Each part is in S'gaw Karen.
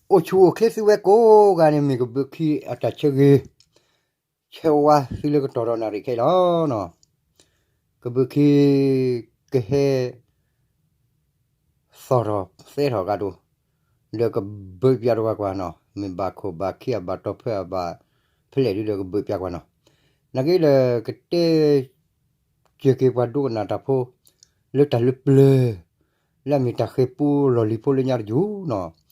အိၣ်ဆူၣ်အိၣ်ချ့သုဝဲကိးဂၤန့ၣ် မ့ၢ်ကဘုးခံအတၢ်ဆၢဂ့ၤ ဆၢဝါသုလၢကတီၢ်ဒီးနၣ်ရံၣ်ခဲအံၤလီၤနီၤ. ကဘုးခံ ကဟဲ သီၣ်ထီၣ်သဲထီၣ်ဂၤဒိၣ် ဒီးကဘုးပၠးတဝဲကွၢ်နီၤ, မ့ၢ်ဘၣ်ခိၣ်ဘၣ်ခံအဘၣ်တီဖၢအဘၣ်ဖဲလဲၣ်ဒုဒီး ကဘုးပၠးကွၢ်နီၤ. နာ်က့ဒီး ကတဲ စၢၤက့ၤပှၤဒိကနၣ်တၢ်ဖိ လၢတၢ်လၢပျၢၤ လၢအမ့ၢ်တၢ်ဃဲၤပူလီၢ်လံၤဖိလၢညါတယုၢ်နီၤ.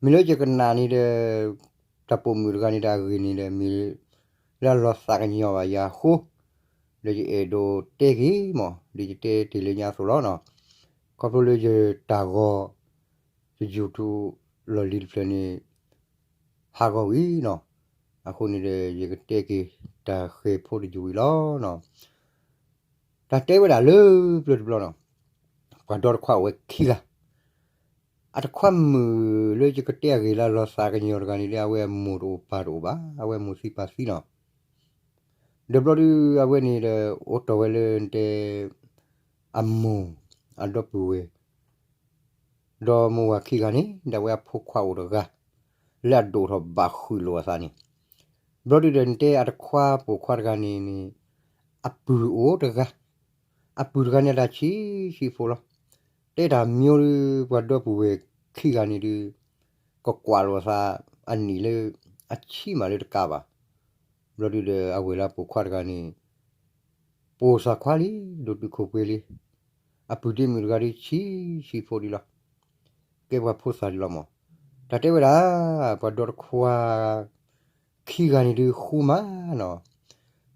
မ့ၢ်လၢယကနၣ်န့ၣ်ဒီး တၢ်ပိာ်မုၣ်တဂၤန့ၣ်ဒီးအဂ့ၢ်န့ၣ်ဒီး မ့ၢ်လၢအလီၤသးကညီၤဘၣ်ယၤအဃိ ဒီးယအဲၣ်ဒိးတဲက့ၤမး ဒ်ယတဲတ့ၢ်လၢညါအသိးလီၤနီၤ. ခီဖျိလၢယတၢ်ဂီၤ ယ YouTube လီၢ်လံၤတဖျၢၣ်န့ၣ် ဟးဂီၤဝံၤနီၤ. အဃိန့ၣ်ဒီး ယကတဲက့ၤ တၢ်ဃဲၤဖိတယုၢ်ဝံၤလီၤနီၤ. တၢ်တဲဝဲဒၣ်လၢပျၢၤတဘျီနီၤ, ပှၤဒီတခွါအိၣ်ဝဲခံဂၤ, အတခွါမုၣ်လၢယကတဲအဂ့ၢ်လၢလီၤသးကညီၤတဂၤန့ၣ်ဒီး အဝဲအမိၢ်တအိၣ်ပၢ်တအိၣ်ဘၣ်, အဝဲမိၢ်သံပၢ်သံနီၤ. ဒီးဘျီဒုးအဝဲန့ၣ်ဒီး အိၣ်တီၢ်ဝဲလၢတဲ အမိၢ် အဒီပုၢ်ဝဲၢ် ဒီးမိၢ်ဝၤခံဂၤန့ၣ် ဒၣ်ဝဲအဖိခွါအိၣ်တဂၤ လၢအဒိၣ်ထီၣ်ဘၣ်ဃုာ်လိာ်အသးန့ၣ်, ဘျီဒုးဒီးနတဲအတခွါပိာ်ခွါတဂၤန့ၣ်န့ၣ် အပုၢ်အိၣ်တဂၤ, အပုၢ်တဂၤန့ၣ်အတၢ်ဆံးဆံးဖိလီၤ. တဲတၢ်မ့ၢ်ဒုး ပှၤဒီပုၢ်ဝဲၢ်ခံဂၤန့ၣ်ဒုး ကကွၢ်လိာ်အသးအနံၣ်လၢ အဆံးမးလၢတကးဘၣ်. ဘျီဒုးဒီးအဝဲၢ်လၢအပိာ်ခွါတဂၤန့ၣ် ပိာ်သးခွါလံ, ဒိၣ်တုာ်ခိၣ်ပှဲၤလံ, အပုၢ်ဒ့မုၣ်တဂၤဒုးဆံးဆံးဖိဒံးလီၤ. ကဲပှၤဖိသၣ်ဒံးလီၤမး. တၢ်တဲဝဲဒၣ် ပှၤဒီတခွါ ခံဂၤန့ၣ်ဒုးဃူမးနီၤ,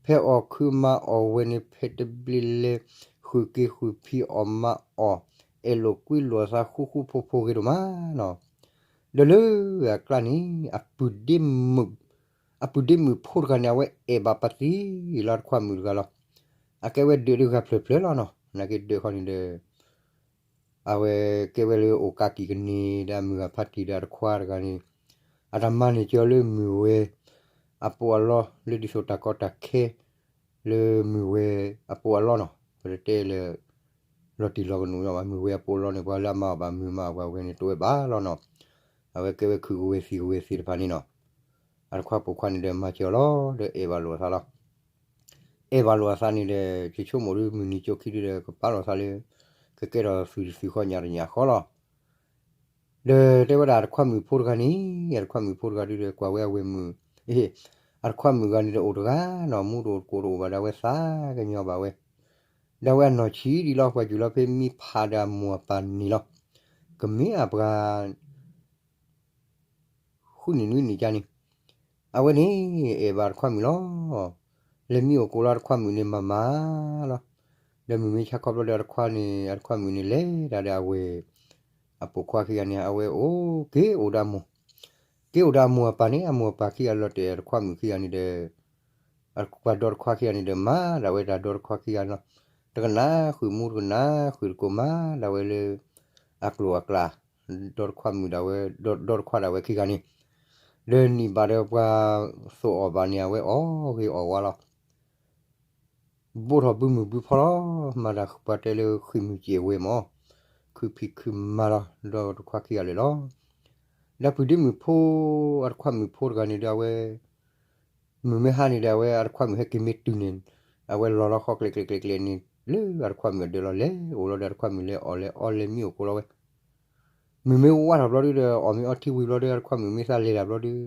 ဖဲအီၣ်ခုးမၤအီၣ်ဝဲန့ၣ် ဖဲတဘျ့လဲၤ ဃုာ်က့ၤဃုာ်ဖံးအီၣ်မၤအီၣ် အဲၣ်လိာ်ကွံလိာ်အသးဃူဃူဖိးဖိးဂ့ၤဒိၣ်မးနီၤ. ဒီးလၢအကျါန့ၣ် အပုၢ်ဒ့မုၣ် အပုၢ်ဒ့မုၣ်ဖိတဂၤန့ၣ် အဝဲအဲၣ်ဘၣ်ပသံလၢအတခွါမုၣ်တဂၤလီၤ. အကဲဝဲဒၢးဒုးဂၤဖျၢၣ်ဖျၢၣ်လီၤနီၤ. နာ်က့ဒၢးခီန့ၣ်ဒီး အဝဲကဲဝဲလၢအိၣ်ကးကံၣ်ကန့ၢ်ဒီးအမုၢ်ဂၤဖးတံၢ်ဒီးအတခွါတဂၤန့ၣ် အတၢ်မၤန့ၢ်ကၢၤလၢမုၢ်ဝဲအပူၤအလီၢ် လၢဒ်သိးတၢ်ကီတၢ်ခဲ လၢမုၢ်ဝဲအပူၤအလီၢ်နီၤ. ပတတဲလၢ လီၤတံၢ်လီၤကနူးညီဘၣ် မုၢ်ဝဲအပူၤအလီၢ်န့ၣ် ပှၤလၢအမၤအီၣ်ဘၣ်မုာ်မၤအီၣ်ပှၤဝဲန့ၣ် တအိၣ်ဝဲဘၣ်လီၤနီၤ. အဝဲကဲဝဲခုၣ်ကဝဲၤသံၣ်ကဝဲၤသ့ၣ်တဖၣ်န့ၣ်နီၤ. အတခွါပိာ်ခွါန့ၣ်ဒီးမၤစၢၤအီၤလီၤ ဒီးအဲၣ်ဘၣ်လိာ်အသးလီၤ. အဲၣ်ဘၣ်လိာ်အသးန့ၣ်ဒီး ယဆိကမိၣ်ဒ်မုၢ်နံၤကၠိခံဒုဒီး ကပာ်လိာ်သးလၢ ကကဲထီၣ်သုးတသုးဃီညၣ်တညၣ်ဃီလီၤ. ဒီးတဲဝဲဒၣ်အတခွါမုၣ်ဖိတဂၤန့ၣ် အတခွါမုၣ်ဖိတဂၤဒုဒီး ကွၢ်ဝဲအဝဲၢ်မုၣ် အတခွါမုၣ်ဂၤန့ၣ်ဒီးအိၣ်တဂၤနီၤ မူတအိၣ်တကိးတအိၣ်ဘၣ်ဒီး အဝဲသးကညီၤဘၣ်ဝဲ ဒီးအဝဲအနီၢ်ဆံးဒံးလီၤ ပှၤစူၤလီၤဖဲမံဖးဒီးအမိၢ်အပၢ်န့ၣ်လီၤ. ကမ့ၢ်အပှၤ ဃုနံၣ်နွံနံၣ်ကါန့ၣ် အဝဲန့ၣ် အဲၣ်ဘၣ်အတခွါမုၣ်လီၤ. လဲၤမံအိၣ်ကိးလီၤအတခွါမုၣ်န့ၣ်မၤမၤလီၤ. ဒီးမုၢ်မ့ၢ်ဆါခီဘျီဒီး အတခွါန့ၣ် အတခွါမုၣ်န့ၣ်လဲၤတၢ်ဒီးအဝဲၢ် အပိာ်ခွါခံဂၤန့ၣ် အဝဲအိၣ်က့ၤအိၣ်ဒီးအမိၢ် က့ၤအိၣ်ဒီးအမိၢ်အပၢ်န့ၣ် အမိၢ်အပၢ်ခံဂၤလီၤတဲာ်အတခွါမုၣ်ခံဂၤန့ၣ်ဒီး ပှၤဒီတခွါခံဂၤန့ၣ်ဒီး မၤဒၣ်ဝဲတၢ်ဒီတခွါခံဂၤလီၤ. တကနၣ်ဃုာ်မူတကနၣ်ဃုာ်တကိး မၤဒၣ်ဝဲလၢ အကျိၤအကျဲ ဒီတခွါမုၣ်ဒၣ်ဝဲ ဒီတခွါဒၣ်ဝဲခံဂၤန့ၣ် ဒီးနံၣ်ဘၣ်ဒီးပှၤသိၣ်အီၣ်ဘၣ်န့ၣ် အဝဲအီၣ်ဂ့ၤအီၣ်ဝါလီၤ. ဘိးထီၣ်ဘုမုၢ်ဘုဖီလီၤ. မၤတၢ်ပှၤတဲလၢဃံးမုၢ်စဲးဝဲမၢ် ခုဖံးခုမၤလီၤ ဒီတခွါခံဂၤလၢာ်လီၤ. ဒီးပုၢ်ဒ့မုၣ်ဖိ အတခွါမုၣ်ဖိတဂၤန့ၣ်ဒီး အဝဲ မုၢ်မ့ၢ်ဟါန့ၣ်ဒီး အဝဲအတခွါမုၣ်ဟဲက့ၤမ့ၢ်တုၤန့ၣ် အဝဲလီၤလီၤဃီကျဲးကျဲးကျဲးကျဲးန့ၣ် လၢအတခွါမုၣ်အဒၢးလီၤ လဲၤအိၣ်လီၤဒီး အတခွါမုၣ်လဲၤအီၣ်လဲၤအီလဲၤမံအိၣ်ကိးလီၤဝဲ မုၢ်မ့ၢ်ဝါထီၣ်ဘျီဒုဒီး အီၣ်မ့ၢ်အီထံဝံၤဘျီဒီး အတခွါမုၣ်မ့ၢ်သးလဲၤတၢ်ဘျီဒု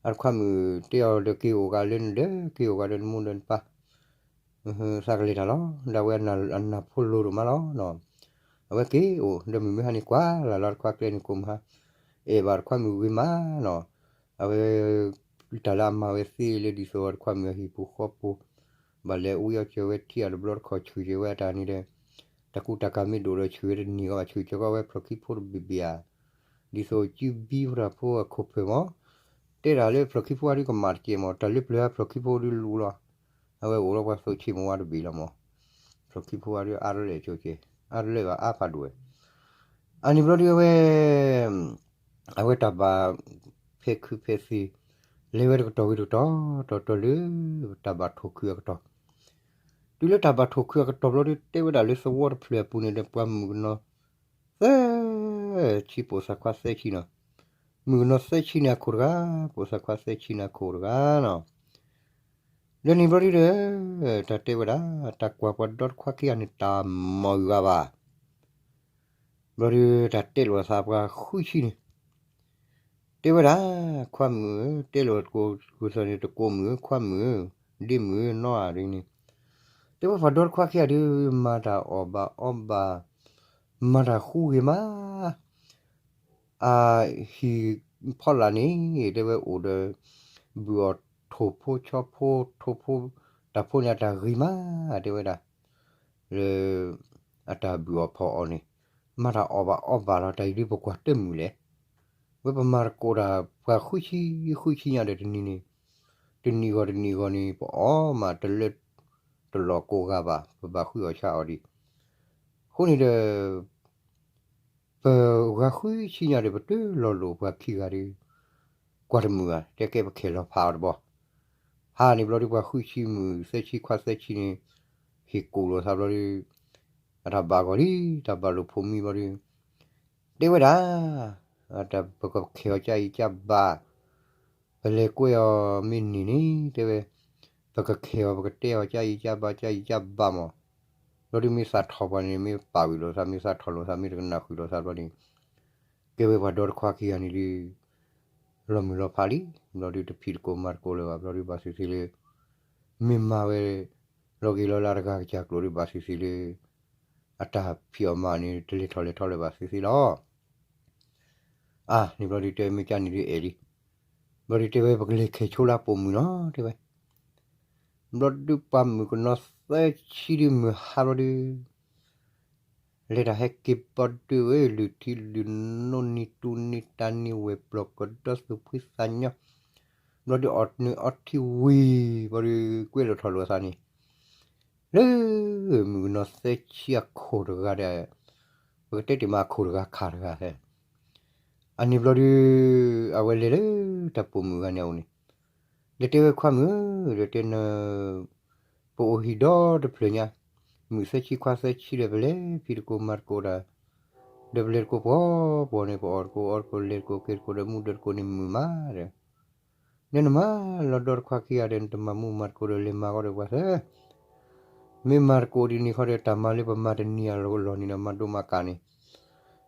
အတခွါမုၣ်တဲအီၤဒီး က့ၤအိၣ်ဂၤလၢနဒီး က့ၤအိၣ်ဂၤဒီးနမိၢ်ဒီးနပၢ် သးကလဲၤတၢ်လီၤ. ဒၣ်ဝဲအနၢ်ဖိလိၤဒိၣ်မးလီၤနီၤ. အဝဲက့ၤအိၣ် ဒီးမုၢ်မ့ၢ်ဟါန့ၣ်ကွၢ်လၢ်လီၤ အတခွါကျဲန့ၣ်ကိးမုၢ်ဟါ အဲၣ်ဘၣ်အတခွါမုၣ်ဂ့ၤမးနီၤ. အဝဲ တၢ်လၢအမၤဝဲသ့လၢဒ်သိးအတခွါမုၣ်အဟံၣ်ပူၤဃီပူၤ ဘၣ်လဲၤအူအီၣ်စၢၤဝဲထံအတဘျီတခီၣ် ဆှုၣ်စၢၤဝဲအတၢ်န့ၣ်ဒီး တၢ်ကူတၢ်ကၤမ့ၢ်ဒိၣ်ဒီး ဆှုၣ်ဝဲတန့ၢ်ဂီၢ်ဘၣ် ဆှုၣ်စၢၤကီးဝဲဖျိၣ်ခံဖိတဘ့ၣ်ဘ့ၣ်ဧါ ဒ်သိးကၠူဘံဖိတၢ်ဖိအခိၣ်ဖၢၣ်မး တဲတၢ်လၢဖျိၣ်ခံဖိအါဒုကမၣ်တကဲမး တၢ်လၢပျၢၤဖျိၣ်ခံဖိဒုလူလီၤ. အဝဲအိၣ်လီၤပှၤသိးဆ့ၣ်မးဝါတဘ့ၣ်လီၤမး ဖျိၣ်ခံဖိအါဒုအါတလဲၣ်ကၠိကဲ အါတလဲၣ်ဘၣ်အါဖးဒိၣ်ဝဲ အန့ၣ်ဘျီဒုအဝဲ အဝဲတၢ်ဘၣ်ဖဲခုဖဲသ့ လဲၤဝဲတကတီၢ်ဝံၤတကတီၢ် တီၢ်တီၢ်လၢ တၢ်ဘၣ်ထိၣ်ခုအကတီၢ် တုၤလၢတၢ်ဘၣ်ထိၣ်ခုအကတီၢ်ဘျီဒု တဲဝဲဒၣ်လၢသဝီတဖျၢၣ်အပူၤန့ၣ်ဒီး ပှၤမုၣ်ကနီၤ သၢဆံ ပိာ်သၣ်ခွါသၢဆံနီၤ မုၣ်ကနီၤသၢဆံန့ၣ်အခိၣ်တဂၤ, ပိာ်သၣ်ခွါသၢဆံန့ၣ်အခိၣ်တဂၤနီၤ. ဒီးန့ၣ်ဘျီဒုဒီး တၢ်တဲဝဲဒၣ်, တၢ်ကွၢ်ပှၤဒီတခွါခံဂၤန့ၣ် တၢ်မၤဂ့ၤဂၤဘၣ်. ဘျီဒုတၢ်တဲလိာ်အသးပှၤဃုဆံန့ၣ် တဲဝဲဒၣ်, ခွါမုၣ်ဧၢ, တဲလိာ်တကိးသန့ၣ် တကိးမုၣ်ဧၢ, ခွါမုၣ်ဧၢ, ဒ့မုၣ်ဧၢ, နီၢ်ဧါဒ်န့ၣ်, တဲဝဲပှၤဒီတခွါခံဂၤဒု မၤတၢ်အီၣ်ဘၣ်အီဘၣ်, မၤတၢ်ဃူဂ့ၤမး အဟံၣ်ဖီလာ်န့ၣ် တဲဝဲအိၣ်ဒီး ဘုၣ်အီၣ်ထိၣ်ဖိဆီဖိ ထိၣ်ဖိတၢ်ဖိန့ၣ် အတၢ်ဂ့ၤမး တဲဝဲဒၣ်, လၢ အတၢ်ဘုၣ်အီၣ်ဖီၣ်အီၣ်န့ၣ် မၤတၢ်အီၣ်ဘၣ်အီဘၣ်လီၤ. တၢ်အံၤဒုပကွၢ်တမုာ်လဲၣ်. ဝဲပမၤသကိးတၢ်ပှၤဃုဆံ ဃုဆံညါဒီးတနံၤန့ၣ် တနံၤဂီၤတနံၤဂီၤန့ၣ် ပအီၣ်မးတလၢတလီၢ်ကိးဂၤဘၣ်, ပဘၣ်ဃုအီၣ်ဆါအီၣ်ဒံး. အဃိန့ၣ်ဒီး ပဂၤဃုဆံညါဒီး ပတလီၤလိာ်ပှၤခံဂၤဒီး ကွၢ်တမုာ်ဘၣ်, တဲကဲပခဲလီၤဖးအီၤတဘျီ. ဟါန့ၣ်ဘျီဒု ပှၤဃုဆံမုၣ်သၢဆံခွါသၢဆံန့ၣ် ဟ့ၣ်ကူၣ်လိာ်သးဘျီဒု အတၢ်ဘၣ်ဂီၤလံ, တၢ်ဘၣ်လိာ်ဖိးမံဘျီဒု တဲဝဲဒၣ်, ပကခဲအီၤကအံၤကဘၣ်, ပလဲၤကွဲအီၤမ့ၢ်န့ၢ်န့ၣ် တဲဝဲ, ပကခဲအီၤ ပကတဲအီၤကအံၤကဘၣ် ကအံၤကဘၣ်မး. ဘျီဒုမ့ၢ်သးထီၣ်ပှၤန့ၣ် မ့ၢ်ပာ်ဝံၤလိာ်သး မ့ၢ်သးထီၣ်လိာ်သး မ့ၢ်တကနၣ်ဃုာ်လိာ်သးဘျီန့ၣ် ကဲဝဲပှၤဒီတခွါခံဂၤန့ၣ်ဒု လီၤမုၢ်လီၤဖးလံ. ဘျီဒုတဖံးတကိးမၤတကိးလၢၤဘၣ်. ဘျီဒုဘၣ်သ့ၣ်သ့ၣ်လၢ မ့ၢ်မၤဝဲ လီၤက့ၤလီၤလၢတဂၤကစၢ်ကျိာ်ဒု ဘၣ်သ့ၣ်သ့ၣ်လၢ အတၢ်ဖံးအီၣ်မၤအီၣ်န့ၣ် တလဲၤထီၣ်လဲၤထီလၢၤဘၣ်သ့ၣ်သ့ၣ်လီၤ. အါန့ၣ်ဘျီဒုတဲမ့ၢ်ကန့ၣ်ဒုအဲၣ်လံ. ဘျီဒုတဲဝဲပကလဲၤခဲဆိလၢပိာ်မုၣ်လီၤ တဲဝဲ. ဘျီဒုပှၤမုၣ်ကနီၤသၢဆံဒုမုၢ်ဟါဘျီဒု လဲၤတၢ်ဟဲက့ၤဘျီဒုဝဲ လုၢ်ထံလုၢ်နိ နံၤတူနံၤတၢ်နံၤဝဲၤပျီၢ်ကဒီသူၣ်ဖှံသးညီ ဘျီဒုအီၣ်နုၢ်အီထံဝံၤ ဘျီဒုကွဲးလိာ်ထီၣ်လိာ်အသးန့ၣ် လၢ မုၣ်ကနီၤသၢဆံအခိၣ်တဂၤဒီး ပကတဲတ့ၢ်မးအခိၣ်တဂၤခးတဂၤ အန့ၣ်ဘျီဒု အဝဲလဲၤလၢတၢ်ပိာ်မုၣ်ဂၤန့ၣ်အအိၣ်န့ၣ် ဒီးတဲဝဲခွါမုၣ်ဧၢ ဒီးတဲန ပအိၣ်ဟံၣ်ဒီတဖျၢၣ်ညါ မုၣ်သၢဆံခွါသၢဆံဒီး ပလဲၤဖံးတကိးမၤတကိးတၢ် ဒီးပလဲၤတကိးပှီၤပှီၤန့ၣ် ပအီၣ်တကိးအီတကိး လဲၤတကိးက့ၤတကိးဒီးမူဒီးတကိးန့ၣ်မုာ်မးဒီး နနမၤလီၤဒီတခွါခံဂၤဒီး နတမၤမူမၤတကိးဒီး လဲၤမၤဃီဒီးပှၤသၢ မ့ၢ်မၤတကိးဒ်န့ၣ်ဃီဒီး တၢ်မၤလၢပမၤတနံၤအလီၢ်န့ၣ်ဒီး မၤဒိၣ်မၤကးန့ၣ်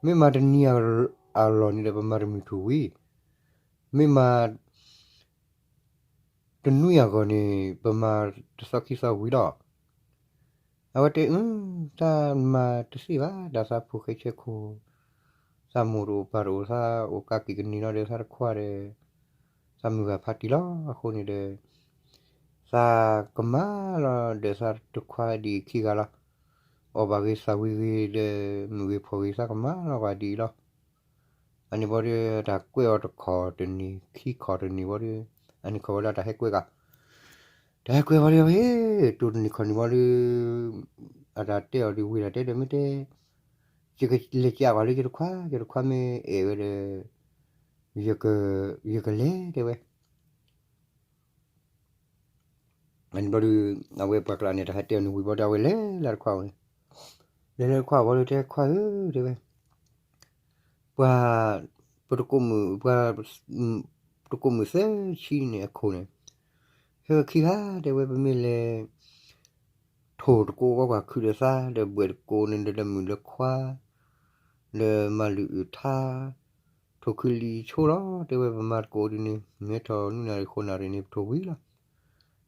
မ့ၢ်မၤတနံၤအလီၢ်န့ၣ်ဒီး ပမၤတမုၢ်ထူၣ်ဝံၤ မ့ၢ်မၤ တနွံအဂီၢ်န့ၣ် ပမၤတသီခံသီဝံၤလီၤ. အဝဲတဲအ သးမၤတသ့ဘၣ် ဒီးသးဖိၣ်ဃဲဆဲခိၣ် သးမိၢ်တအိၣ်ပၢ်တအိၣ် သးအိၣ်ကးက့ၤကန့ၢ်လီၤဒီးသးတခွါဒီး သးမုၢ်ဂၤဖးတံၢ်လီၤ. အဃိန့ၣ်ဒီး သးကမၤလီၤဒီးသးတခွါဒ်အံၤခံဂၤလီၤ. အီၣ်ဘၣ်ဂ့ၤသၣ်ဝံၤဂ့ၤဒီး မုာ်ဂ့ၤဖှီၣ်ဂ့ၤ သးကမၤလီၤပှၤဒ်အံၤလီၤ. အန့ၣ်ဘျီဒီး တၢ်ကွဲးအီၤတခီၣ်တနံၤခံခီၣ်တနံၤဘျီဒီး အန့ၣ်ခီၣ်ဝဲလၢတၢ်ဟဲကွဲးက တၢ်ဟဲကွဲးဘျီဒီး ဟဲတိၢ်တနံၤခီၣ်နံၤဘျီဒီး အတၢ်တဲအီၤဒ်ဝံၤတၢ်တဲဒီး မ့ၢ်တဲ ယကလဲၤကးကွၢ်လၢယတခွါ ယတခွါမ့ၢ်အဲၣ်ဝဲဒီး ယကလဲၤတဲဝဲ အန့ၣ်ဘျီဒီး အဝဲပှၤကျါန့ၣ် တၢ်ဟဲတဲအီၤန့ၣ်ဝံၤဘျီဒီး အဝဲလဲၤလၢတခွါအိၣ်န့ၣ် လဲၤလၢတခွါအိၣ်ဘျီဒီး တဲခွါဧၢ တဲဝဲ ပှၤ ပတကိးမုၣ် ပှၤ တကိးမုၣ်သၢဆံန့ၣ်အခိၣ်န့ၣ် ဟဲဝဲခံဂၤ တဲဝဲ ပမ့ၢ်လဲၤ ထိၣ်တကိးဝဲပှၤခုဒီးသး ဒီးဘှဲၣ်တကိးန့ၣ်ဒီး လၢမုၣ်လၢခွါ လၢမၤလုၢ်အုၣ်ထါ ထိၣ်ခုလံၤဆိလီၤ တဲဝဲ ပမၤတကိးဒ်န့ၣ် မ့ၢ်ထီၣ်နွံနၣ်ရံၣ်ဃိးနၣ်ရံၣ်န့ၣ် ပထိၣ်ဝံၤလီၤ.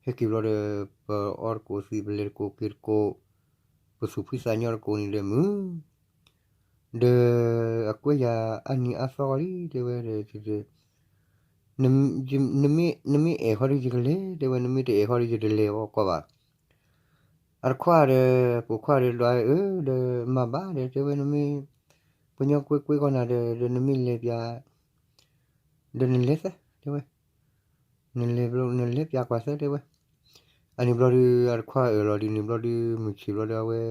ဟဲက့ၤဘျီဒီး ပအီတကိးသံ ပလဲၤတကိးက့ၤတကိး ပသူၣ်ဖှံသးညီတကိးန့ၣ်ဒီးမုၢ် ဒီးအကွဲးယၤအါနံၤအါသီလံ တဲဝဲဒီး နမ့ၢ်အဲၣ်ဃီဒီးယကလဲၤ တဲဝဲ နမ့ၢ်တအဲၣ်ဃီဒီးယတလဲၤဘၣ်ကီးဘၣ်. အတခွါဒီး ပိာ်ခွါဒီး ဒွးအၢ ဒီးမၤဘၣ်ဒီး တဲဝဲ နမ့ၢ် ပညီကွဲးကွဲးကီးနၤဒီး ဒီးနမ့ၢ်လဲၤပၠး ဒီးနလဲၤသၢ တဲဝဲ နလဲၤ နလဲၤပၠးကွၢ်သၢ တဲဝဲ. အန့ၣ်ဘျီဒုး အတခွါအၢၣ်လီၤဒ်န့ၣ်ဘျီဒုး မုၢ်ဆ့ၣ်ဘျီဒီးအဝဲ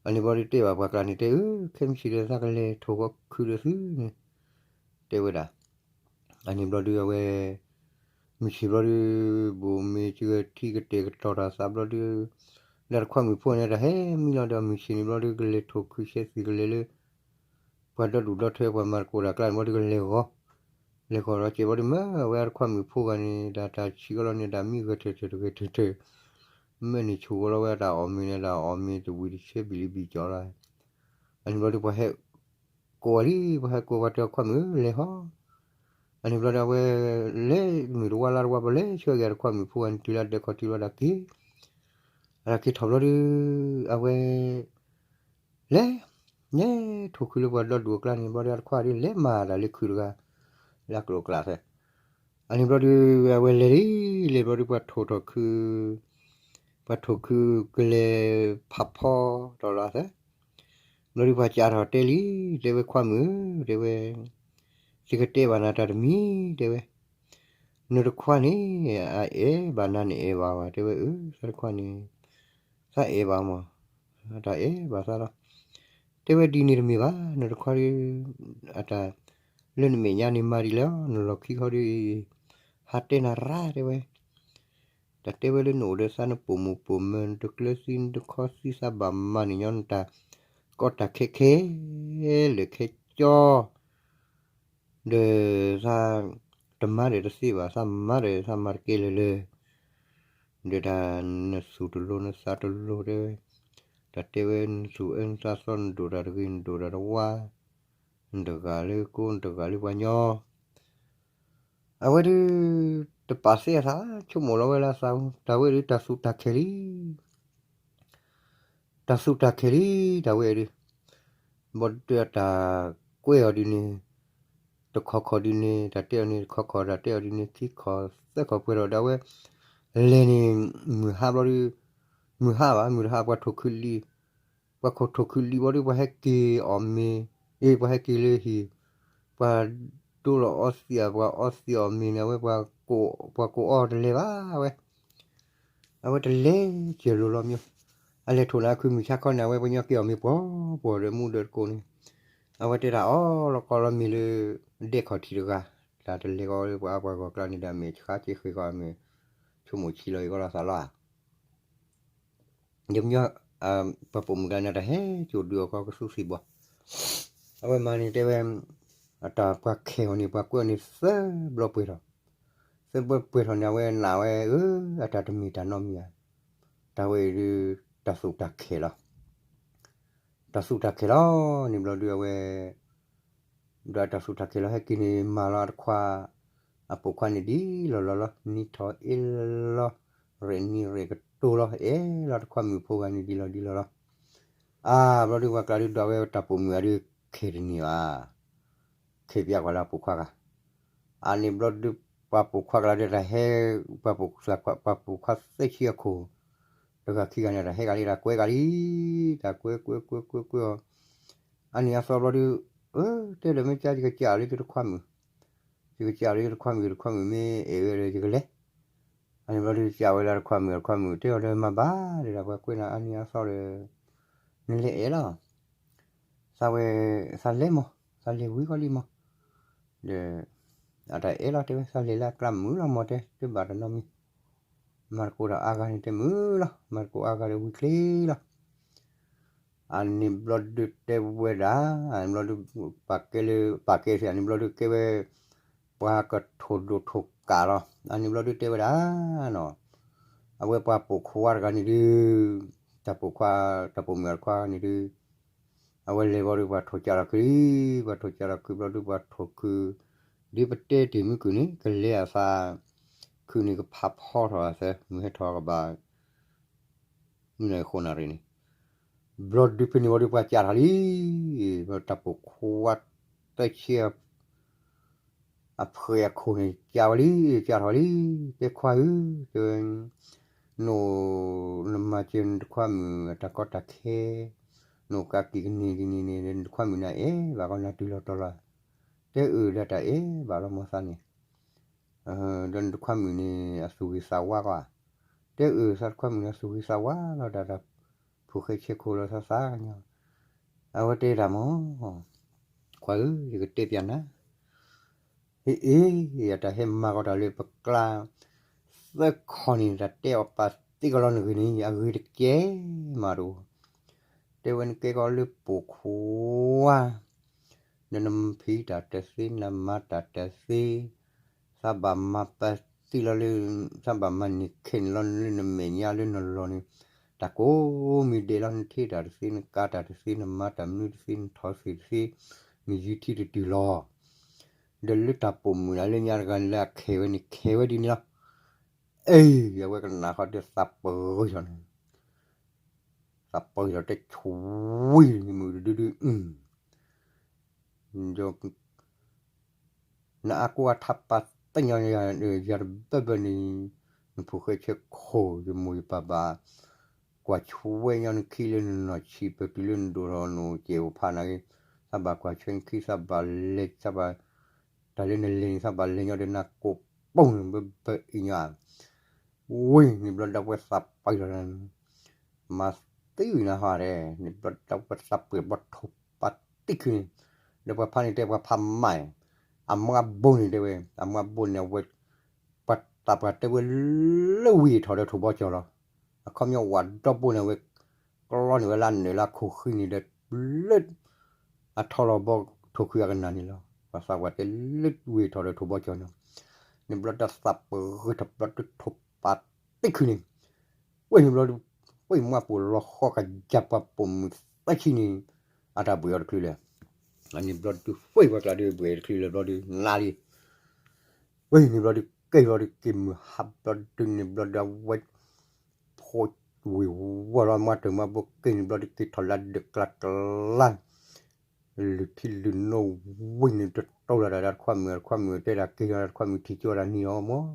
အန့ၣ်ဘျီဒုးတဲဘၣ်ပှၤကျါန့ၣ် တဲအၢ ခဲမုၢ်ဆ့ၣ်ဒီး သးကလဲၤထိၣ်ဃီခုဒီးသုန့ၣ် တဲဝဲဒၣ်. အန့ၣ်ဘျီဒုးအဝဲ မုၢ်ဆ့ၣ်ဘျီဒုး ဘိၣ်မ့ၢ်စှၤထံကတဲာ်ကတီၤတၢ်သးဘျီဒုး လၢတခွါမုၣ်ဖိန့ၣ် တၢ်ဟဲမံလီၤဒီး မုၢ်ဆ့ၣ်န့ၣ်ဘျီဒုး ကလဲၤထိၣ်ခုဆဲးသံၣ်ကလဲၤလၢ ပှၤဒီဒူၣ်ဒီထၢ ပှၤမၤသကိးတၢ်ကျါန့ၣ်ဘျီဒုး ကလဲၤဂီၤ လဲၤဃီၤဒီးစဲးဘျီဒုး မၢအဝဲအတခွါမုၣ်ဖိဂၤန့ၣ် တၢ်တၢ်ဆံးကီးလီၤန့ၣ် တၢ်မံဂဲၤထၢၣ်ထၢၣ်တဂဲၤထၢၣ်ထၢၣ်, မ့ၢ်န့ၣ်ဆိၣ်ဂီၤလီၤဝဲအတၢ်အီၣ်မ့ၤန့ၣ် တၢ်အီၣ်မ့ၤတဝံၤတဆၢဘံၣ်လံဘံၣ်ကၠီလီၤ. အန့ၣ်ဘျီဒုးပှၤဟဲကိးဝဲလံ, ပှၤဟဲကိးပှၤတဲအခွါမုၣ်ဧၢ လဲၤဟီ. အန့ၣ်ဘျီဒုးအဝဲ လဲၤမုၢ်တဝါလါတဝါ ပလဲၤဆှၢက့ၤအတခွါမုၣ်ဖိဂၤန့ၣ် တုၤလၢဒဲးခီၣ်ထံးဘျီဒုးက့ၤ, အတၢ်က့ၤထီၣ်ဘျီဒုး အဝဲ လဲၤ လဲၤထိၣ်ခုလၢပှၤဒီဒူၣ်အကျါန့ၣ် ဘျီဒုးအတခွါဒုး လဲၤမၤတၢ်လၢခုတဂၤ လၢအကျိၤအကျဲသၢ. အန့ၣ်ဘျီဒုး အဝဲလဲၤလံ, လဲၤဘျီဒုးပှၤထိၣ်ထီၣ်ခု ပှၤထိၣ်ခုကလဲၤဖးဖီထီၣ်လီၤသၢ. ဘျီဒုးပှၤစးထီၣ်တဲလံ, တဲဝဲခွါမုၣ်ဧၢ, တဲဝဲ ယကတဲဘၣ်နၤတၢ်တမံၤ, တဲဝဲ နတခွါန့ၣ် အအဲၣ်ဘၣ်နၤနအဲၣ်ဘၣ်ဝဲ, တဲဝဲအၢ သးတခွါန့ၣ် သးအဲၣ်ဘၣ်မး, တၢ်အဲၣ်ဘၣ်သးလီၤ. တဲဝဲဒ်န့ၣ်တမ့ၢ်ဘၣ်, နတခွါဒုး အတၢ် လၢနမဲာ်ညါန့ၣ်မၤဒ်လဲၣ်, နလီၢ်ခံခီဒုး ဟးတဲနၤရၣ် တဲဝဲ တၢ်တဲဝဲလၢနအိၣ်ဒီးသးနပိာ်မုၣ်ပိာ်မၢၤ နတကျၢၤသံနတခီသံ သးဘၣ်မၤန့ၢ်ညီနတၢ် ကီတၢ်ခဲခဲ လၢာ်ခဲကၠီ ဒီးသးတမၤဒီးတသ့ဘၣ်, သးမၤဒီးသးမၤတကဲလၢာ်လၢာ်, ဒီးတၢ်နသူၣ်တလိၤနသးတလိၤတဲဝဲ, တၢ်တဲဝဲနသူၣ်အၢနသးသီ နဒိၣ်တၢ်တဂ့ၤ နဒိၣ်တၢ်တဝါ, နတဂၤလၢကိ နတဂၤလၢပှၤညီ အဝဲဒုး တပာ်သ့အသး ဆိကမိၣ်လီၤဝဲလၢအသး, တၢ်ဝဲဒုးတၢ်သူၣ်တၢ်ခဲလံ, တၢ်သူၣ်တၢ်ခဲလံ, တၢ်ဝဲဒုး ဘၣ်ဒီးတၢ်ကွဲအီၤဒုးန့ၣ် တခီခီဒုးန့ၣ် တၢ်တဲအီၤန့ၣ် တခီခီ တၢ်တဲအီၤဒုးန့ၣ် ခံခီသၢခီပှဲၤထီၣ်ဒီး အဝဲလဲၤန့ၣ် မုၢ်ဟါဘျီဒုး မုၢ်ဟါဘၣ် မုၢ်တဟါ ပှၤထိၣ်ခုလံ ပှၤခိၣ်ထိၣ်ခုလံဘျီဒုး ပှၤဟဲက့ၤအီၣ်မ့ၤ, အ့ ပှၤဟဲက့ၤလၢဟံၣ်, ပှၤဒိလီၤအီသံးဧါ ပှၤအီသံးအီၣ်မ့ၤန့ၣ် အဝဲ ပှၤကိးအီၤတလဲၤဘၣ်ဝဲ, အဝဲတလဲၤစၢၤလိၤလီၤမး, အလဲၤထိၣ်န့ၣ် အခုမုၢ်ဆါခီန့ၣ် အဝဲပှၤညီက့ၤအီၣ်မ့ၤပှီၤပှီၤဒီးမူဒီးတကိးန့ၣ်, အဝဲတဲတၢ်အီၣ်လီၤကီလီၤမ့ၤလၢ ဒဲခီၣ်ထံးတဂၤ, တၢ်တလဲၤကီးလၢပှၤအါပှၤဂီၢ်ကျါန့ၣ်ဒီး အမဲာ်ဆှးက့ဃ့ကီးအမဲာ်, ဆိကမိၣ်ဆံးလီၤအံၤကီးလီၤသးလီၤဧါ ယမညီ ပှၤပိာ်မုၣ်ကျါန့ၣ် တၢ်ဟဲစိာ်ဒုးအီၣ်ကီကသူစံးဘီ, အဝဲမၤန့ၣ်တဲဝဲ, အတၢ်ပှၤခဲအီၤန့ၣ် ပှၤကွဲအီၤန့ၣ်သၢဘျီပှဲၤထီၣ်, သၢဘျီပှဲၤထီၣ်န့ၣ် အဝဲနာ်ဝဲဧၢ, အတၢ်တမ့ၢ်တၢ်နီတမံၤဧါ, တၢ်ဝဲအံၤဒုး တၢ်သူၣ်တၢ်ခဲလီၤ, တၢ်သူၣ်တၢ်ခဲလီၤန့ၣ်ဘျီဒုးအဝဲ ဒီးတၢ်သူၣ်တၢ်ခဲလီၤ ဟဲက့ၤန့ၣ်မၤလီၤအတခွါ, အပိာ်ခွါန့ၣ်ဒ်လီၢ်လီၢ်လီၤ နံၤထီၣ်အ့လီၤ, ရဲၣ်နံၤရဲၣ်ကတိၤလီၤ အဲၣ်လီၤတခွါမုၣ်ဖိဂၤန့ၣ်ဒ်လီၢ်ဒ်လီၢ်လီၤ, အါ ဘျီဒုးပှၤကျါဒုးဒွးဝဲတၢ်ပိာ်မုၣ်ဂၤဒုး ခဲတနံၤဘၣ်, ခဲပၠးကွၢ်လၢအပိာ်ခွါဂၤ, အန့ၣ်ဘျီဒုး ပှၤပိာ်ခွါကျါဒုးတၢ်ဟဲ, ပှၤပိာ်ခွါသၢဆံအခိၣ်, တဂၤခံဂၤန့ၣ် တၢ်ဟဲကလံ တၢ်ကွဲကလံ, တၢ်ကွဲကွဲကွဲကွဲကွဲအီၤ, အါနံၤအါသီဘျီဒုး, အၢ တဲဒီးမ့ၢ်ကါယကစးလၢယတခွါမုၣ်, ယကစးလၢယတခွါမုၣ် ယတခွါမုၣ်မ့ၢ်အဲၣ်ဝဲဒီးယကလဲၤ, အန့ၣ်ဘျီဒုးစးဝဲလၢတခွါမုၣ် တခွါမုၣ်တဲအီၤဒီးမၤဘၣ်ဒီး ပှၤကွဲနၤအါနံၤအါသီဒီး, နလဲၤအဲၣ်လီၤ, သးဝဲ, သးလဲၤမး, သးလဲၤဝံၤကီလံမး, ဒီး, အတၢ်အဲၣ်လီၤတဲဝဲ သးလဲၤလၢအကျါမုာ်လီၤမးတဲ တဘၣ်တၢ်နီတမံၤ, မၤသကိးတၢ်အါဂၤန့ၣ်တဲမုာ်လီၤ မၤသကိးအါဂၤဒီးဝံၤချ့လီၤ အန့ၣ်ဘျီဒုးတဲဝဲဒၣ်, ဘျီဒုး, ပာ်ကဲလၢ, ပာ်ကဲသ့ၣ် အန့ၣ်ဘျီဒုးကဲဝဲ, ပှၤကထိၣ်ဒိၣ်ထိၣ်ကးလီၤ အန့ၣ်ဘျီဒုးတဲဝဲဒၣ်နီၤ, အဝဲပှၤပိာ်ခွါတဂၤန့ၣ်ဒုး, တၢ်ပိာ်ခွါ, တၢ်ပိာ်မုၣ်အခွါန့ၣ်ဒုး, အဝဲလဲၤဘျီဒုးပှၤထိၣ်ကးထီၣ်ခုလံ, ပှၤထိၣ်ကးထီၣ်ခုဘျီဒုးပှၤထိၣ်ခု, ဒ်ပတဲတ့ၢ်မုၢ်ကုၢ်န့ၣ် ကလဲၤအသး, ခုန့ၣ်ကဖးဖီထီၣ်အသး မုၢ်ဟဲထီၣ်ကဘၣ် မုၢ်နၤဃိးနၣ်ရံၣ်န့ၣ်, ဘျီဒုးဖဲန့ၣ်ဝံၤဒုးပှၤကးထီၣ်လံ, တၢ်ပိာ်ခွါတဆံ, အဖှဲးအခိၣ်န့ၣ် ကးဝဲလံ, ကးထီၣ်လံ, တဲခွါဧၢ, တဲဝဲ, နအိၣ်, နမၤစၢၤနတခွါမုၣ်အတၢ်ကီတၢ်ခဲ, နအိၣ်ကးက့ၤကန့ၢ်ဒ်န့ၣ်န့ၣ် နတခွါမုၣ်န့ၣ်အဲၣ်ဘၣ်ကီနၤတုၤလီၤတီၤလီၤ, တဲအၢဒၣ်တၢ်အဲၣ်ဘၣ်လီၤမၤသးန့ၣ် ဒီးနတခွါမုၣ်န့ၣ် အသူၣ်ဂ့ၤသးဝါကွၢ်, တဲအၢသးတခွါမုၣ်န့ၣ် အသူၣ်ဂ့ၤသးဝါလီၤ တၢ်တၢ်ဖိၣ်ဃဲဆဲးခိၣ်လီၤသးသးကညီ, အဝဲတဲဒၣ်မး, ခွါဧၢ ယကတဲပျးနၤ, အ့ အ့ အတၢ်ဟဲမၤကီးတၢ်လၢပကျါ, သၢခီန့ၣ် တၢ်တဲအီၤပာ်သ့ကီးလီၤနဂ့ၢ်န့ၣ် အဂ့ၤတကဲမးတအိၣ်, တဲဝဲနကဲကီးလၢပိာ်ခွါ လၢနဖံးတၢ်တသ့ နမၤတၢ်တသ့, သးဘၣ်မၤပသံလီၤလၢ သးဘၣ်မၤန့ၢ်ခဲန့ၣ်လီၤ လၢနမဲာ်ညါလၢနလီၢ်န့ၣ်, တၢ်ကိးမံၤဒဲးလီၤ နထ့တၢ်တသ့ နကၤတၢ်တသ့ နမၤတၢ်မနုၤတသ့ နထီၣ်သ့ၣ်တသ့, နယံၤထံတတုၤလီၤ. ဒီးလၢတၢ်ပိာ်မုၣ်လၢညါတဂၤန့ၣ် လၢအခဲဝဲန့ၣ် ခဲဝဲဒ်န့ၣ်လီၤ. အ့ အဝဲကနၣ်ဃီဒီးသးပဂံၢ်ထီၣ်န့ၣ်, သးပဂံၢ်ထီၣ်တဲဆူဝံၤန့ၣ် မုၣ်တဒုဒု, နအါကိးအထါပာ်သ့ၣ်ညါ ယၤတဘၢဘၢန့ၣ်, နဖိၣ်ဃဲဆဲခိၣ် ယမိၢ်ယပၢ်ဘၣ် ကွၢ်ဆွဲညီနခံလၢနနီၢ်ဆံး ပတုၤလၢနဒိၣ်ထီၣ်နအိၣ်စဲးအိၣ်ဖးနာ်က့, သးဘၣ်ကွၢ်ဆွဲနခံ သးဘၣ်လဲၤ သးဘၣ် တၢ်လၢနလဲၤန့ၣ် သးဘၣ်လဲၤညီဒီးနၤကိးပူၤန့ၣ် ဘၢဘၢအံၤညီဧါ. ဝံၤန့ၣ်ဘျီဒီးဝဲသးပှၢ်လီၤ မၤသံဝံၤနၤဟီဒဲး န့ၣ်ဘျီဒီးဝဲသးပှၢ်ဘျီထိၣ်ပာ်တံၢ်ခုန့ၣ်, ဒီးပှၤဖးန့ၣ်တဲပှၤဖးမး, အမွှားဘိန့ၣ်တဲဝဲ အမွှားဘိန့ၣ်အဝဲ ပှၤသးပှၢ်တဲဝဲလၢဝံၤထီၣ်ဒီးထိၣ်ဘီကၠီၤလီၤ. အခီပညီဝးဒီဘိန့ၣ် အဝဲကျီန့ၢ်ဝဲလၢအနၢၤလၢအခိၣ်ဃံန့ၣ်ဒီး လၢ အထီလီၤဘီထိၣ်ခုအကနၣ်န့ၣ်လီၤ. ပှၤသးပှၢ်တဲလၢဝံၤထီၣ်ဒီးထိၣ်ဘီကၠီၤန့ၣ်, န့ၣ်ဘျီဒီးသးပဂံၢ်ထီၣ်ဘျီဒီးထိၣ်ပာ်တံၢ်ခုန့ၣ်, ဝဲန့ၣ်ဘျီဒီး ဝဲမွၢ်ပူၤလီၤဃီကယၤပှၤပိာ်မုၣ်သၢဆံန့ၣ် အတၢ်ဘှံးအီၤတချုးလဲၣ်. အန့ၣ်ဘျီဒီး ဝဲပှၤကျါဒီးဘှံးတချုးလဲၣ်ဘျီဒီး နၤလံ ဝဲန့ၣ်ဘျီဒီး ကဲဘျီဒီး က့ၤမုၢ်ဟါဘျီဒုန့ၣ်ဘျီဒီး အဝဲ ဖိဝံၤဝီၤလီၤ မါတၢ်မါဘိက့ၤန့ၣ်ဘျီဒီး က့ၤထီၣ်လၢဒၢးကျါကျါ လုၢ်ထံလုၢ်နိဝံၤန့ၣ် တတိလၢ်တၢ်ဒီးတခွါမုၣ် တခွါမုၣ်တဲဒၣ်က့ၤဒီး တခွါမုၣ်ထံၣ်ကၠီတၢ်နံၤအီၤမၢ်,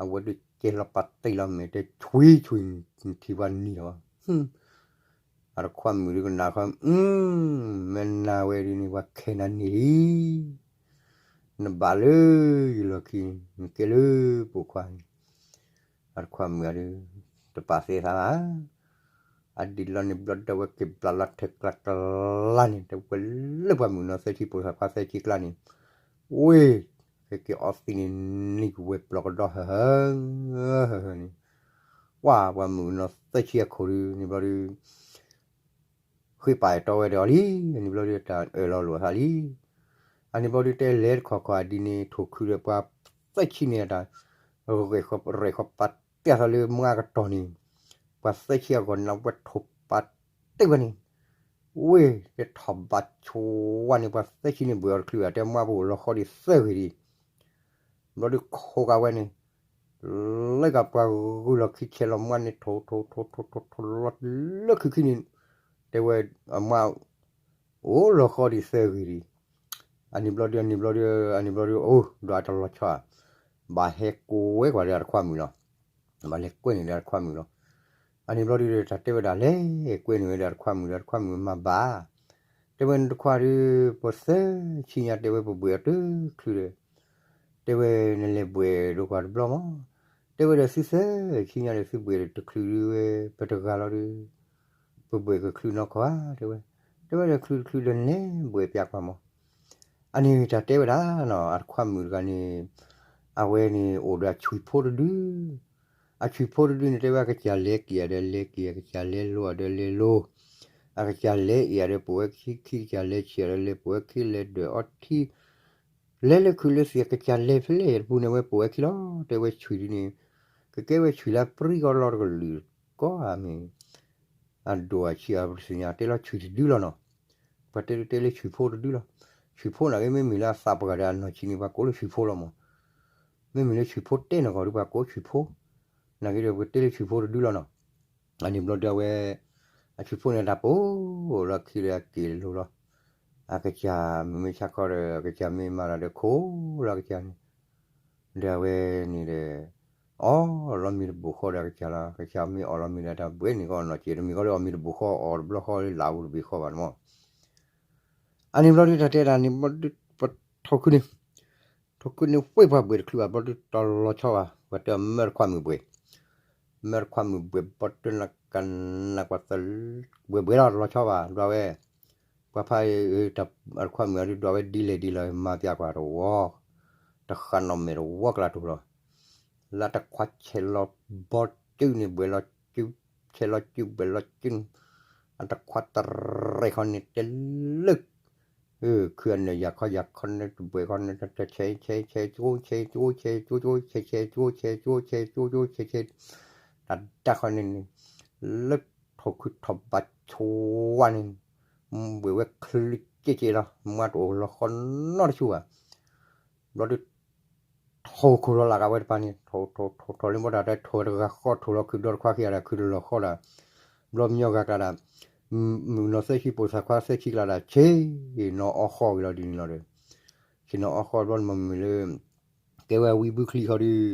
အဝဲဒုးကဲလီၤပာ်တ့ၢ်လီၤမဲာ်တဲ ဆွံဆွံ ထံၣ်ပှၤနံၤအီၤ အတခွါမုၣ်ဒုးကနၣ်ဃီ မ့ၢ်နၤဝဲဒ်န့ၣ် ပှၤခဲနၤန့ၣ်လံ, နဘၣ်လၢယလီၢ်ခံ နကဲလၢပိာ်ခွါန့ၣ်, အတခွါမုၣ်ဒုး တပာ်သ့သးဘၣ်, အဒံးလီၤန့ၣ်ဘျီဒီးဝဲက့ၤဘျးလီၤထၢၣ်ကျါကျါန့ၣ် တဲဝဲလၢပှၤမုၣ်ကနီၤသၢဆံပိာ်သးခွါသၢဆံကျါန့ၣ်, ဝ့ၢ် ကက့ၤအီသံးန့ၣ် နံၤကဝဲၤပျီကဒီဟၢဟၢ ဟၢဟၢန့ၣ်, ဝဲပှၤမုၣ်ကနီၤသၢဆံအခိၣ်ဒုး န့ၣ်ဘျီဒုး ဃ့ပာ်အဲၣ်တီဝဲဒီးအီၤလံ, န့ၣ်ဘျီဒုး တၢ်အၢၣ်လီၤလိာ်အသးလံ. အန့ၣ်ဘျီဒုး တဲလဲၤတခီခီအဒ်န့ၣ် ထိၣ်ခုဒီးပှၤသၢဆံန့ၣ်အတၢ် ရဲၣ်ဃီပာ်တ့ၢ်အသးလၢမုၢ်အကတီၢ်န့ၣ်, ပှၤသၢဆံအဂီၢ်န့ၣ် ဝဲထိၣ်ပာ်တ့ၢ်ဝဲန့ၣ်, ဝ့ၢ် တဲထီၣ်ဘးဆိဝါန့ၣ် ပှၤသၢဆံန့ၣ်ဘှံးအီၤတချုးဘၣ် တဲမွၢ်ပူၤလီၤဃီဒံးသၢဂ့ၤဒံး ဘျီဒုးခိးကၤဝဲန့ၣ်, လၢကပှၤဂုာ်လီၤခံဆဲးလီၤမွၢ်န့ၣ် ထိၣ်ထိၣ်ထိၣ်ထိၣ်ထိၣ်ထိၣ်လီၤလၢခံခံန့ၣ်, တဲဝဲအမွၢ် အိၣ်လီၤဃီဒံးသၢဂ့ၤဒံး, အန့ၣ်ဘျီဒုး အန့ၣ်ဘျီဒုး အန့ၣ်ဘျီဒုး အိၣ်ဒီးအတလီၤဆီဧါ, ဘၣ်ဟဲကွဲကွၢ်ဒီးအတခွါမုၣ်လီၤ, ဘၣ်လဲၤကွဲန့ၣ်ဒီးအတခွါမုၣ်လီၤ. အန့ၣ်ဘျီဒုး တၢ်တဲဝဲဒၣ်လဲၤကွဲန့ၣ်ဝဲဒီးအတခွါမုၣ်ဒီး အတခွါမုၣ်မၤဘၣ် တဲဝဲနတခွါဒုး ပသၢဆံညါ တဲဝဲပဘှံးအီၤတချုးဒီး, တဲဝဲနလဲၤဘှံးဒိၣ်ကွၢ်တဘျီမး, တဲဝဲဒီးသုသၢဆံညါဒီးသုဘှံးတချုးဒုးဝဲ ပတဂၤလီၤဒုး, ပဘှံးကချုးနီၢ်ခီဧါ တဲဝဲ, တဲဝဲဒီးချုးတချုးဒီး နလဲၤဘှံးပျးကွၢ်မး. အန့ၣ်တၢ်တဲဝဲဒၣ်နီၤ အတခွါမုၣ်တဂၤန့ၣ်, အဝဲန့ၣ်အိၣ်ဒီးအဆွံၣ်ဖိတဒု အဆွံၣ်ဖိတဒုန့ၣ် တဲဝဲအကစၢ်လဲၤက့ၤဒီးလဲၤက့ၤ အကစၢ်လဲၤလိၤဒီးလဲၤလိၤ, အကစၢ်လဲၤအံၤဒီးပိာ်ဝဲခံ ကစၢ်လဲၤဆံးဒီးလဲၤပိာ်ဝဲခံ လဲၤဒၢးအီထံ လဲၤလၢခုးလၢသံး အကစၢ်လဲၤဖဲလဲၣ်တပူၤန့ၣ် အဝဲပိာ်ဝဲခံလီၤ. တဲဝဲဆွံၣ်ဒုန့ၣ် ကကဲဝဲဆွံၣ်လၢပြံကီၢ်လီၤတကလုာ်ကီၢ်ဧါမ့ၢ် အဒိၣ်အဆံးအပသ့ၣ်ညါ တဲလီၤဆွံၣ်တဒုလီၤနီၤ. ပှၤတဲတဲလၢဆွံၣ်ဖိတဒုလီၤ. ဆွံၣ်ဖိနာ်က့ မ့မ့ၢ်လၢအသးပှၢ်ဒီးအနီၢ်ဆံးန့ၣ် ပှၤကိးလၢဆွံၣ်ဖိလီၤမး. မ့မ့ၢ်လၢဆွံၣ်ဖိတဲနီၢ်ကီၢ်ဒီး ပှၤကိးဆွံၣ်ဖိ, နာ်က့ဒီးပတဲလၢဆွံၣ်ဖိတဒုလီၤနီၤ. အန့ၣ်ဘျီဒီးအဝဲ အဆွံၣ်ဖိန့ၣ်တၢ်ပိာ်လီၤခံဒီးအက့ၤလိၤလီၤ. အကစၢ်မုၢ်မ့ၢ်ဆါခီဒီး အကစၢ်မ့ၢ်မၤတၢ်ဒီးခိၣ်လီၤအကစၢ်န့ၣ် ဒီးအဝဲန့ၣ်ဒီး အီၣ်လီၤမ့ၤတဘိၣ်ဃီဒီးအကစၢ်လီၤ. အကစၢ်မ့ၢ်အီၣ်လီၤမ့ၤဒီးတၢ်ဘှဲန့ၣ်ကီးနီၢ်စဲးတမ့ၢ်ဃီဒီး အီၣ်မ့ၤတဘိၣ်ဃီအီၣ်တဘျီဃီလၢလၢ်အူတဘ့ၣ်ဃီဘၣ်န့ၣ်မး. အန့ၣ်ဘျီဒုးတၢ်တဲဒၣ်န့ၣ်ဘျီဒုး ပထိၣ်ခုန့ၣ် ထိၣ်ခုန့ၣ်ဝ့ၢ်ပှၤဘှံးတချုးဘၣ်ဘျီဒုးတလီၤဆီဘၣ် ပှၤတဲအီၤမၢတခွါမုၣ်ဘှံး, မၢတခွါမုၣ်ဘှံးဘျီဒုးနကနၣ်ကွၢ်သဘှံးဘှံးလီၤတလီၤဆီဘၣ် ဒွးဝဲ, ပှၤဖးအံၤ အတခွါမုၣ်အဒုးဒွးဝဲဒ်လဲၣ်ဒ်လဲၣ် မၤပျးကွၢ်တဝီ, တဃးနီၣ်မဲာ်တဝီကျါတူၢ်လီၤ. လၢတခွါဆဲးလီၤဘီစုန့ၣ်ဘှံးလီၤစု, ဆဲးလီၤစုဘှံးလီၤစုန့ၣ်, အတခွါတရဲၣ်ဃီန့ၣ်တဲလၢ ခုအနၢၤယၤခီယၤခီန့ၣ်တဘှဲးခီန့ၣ် ဆဲးဆဲးဆဲးကၠိဆဲးကၠိဆဲးကၠိကၠိဆဲးဆဲးကၠိဆဲးကၠိဆဲးကၠိဆဲးဆဲး တၢ်ဒၣ်ခီန့ၣ်န့ၣ် လၢထိၣ်ခုထီၣ်ဘးဆိဝါန့ၣ် ဘှဲးဝဲချုးကဲကဲလီၤ မါတအိၣ်လီၤဃီနီတဆူဘၣ် ဘျီဒုး ထိၣ်ခိၣ်လီၤလၢ်ကဝဲတပၤန့ၣ် ထိၣ်ထိၣ်ထိၣ်ထိၣ်လၢဘီတၢ်တဲထိၣ်ဝဲတဂၤဃီ ထိၣ်လီၤခုဒီတခွါခံဂၤဒၣ် ခုတလီၤဃီဒၣ် ဘျီမညီဂၤကျါဒၣ် မုၣ်ကနီၤသၢဆံပိာ်သၣ်ခွါသၢဆံကျါဒၣ် ဆ့ နီၢ်အီၣ်ဃီဝံၤလီၤဒ်န့ၣ်လီၤဒီး ဆ့နီၢ်အီၣ်ဃီဘျီမ့ၢ်မုၢ်လၢ ကဲဝဲအဝံဘုချံဃီဒီး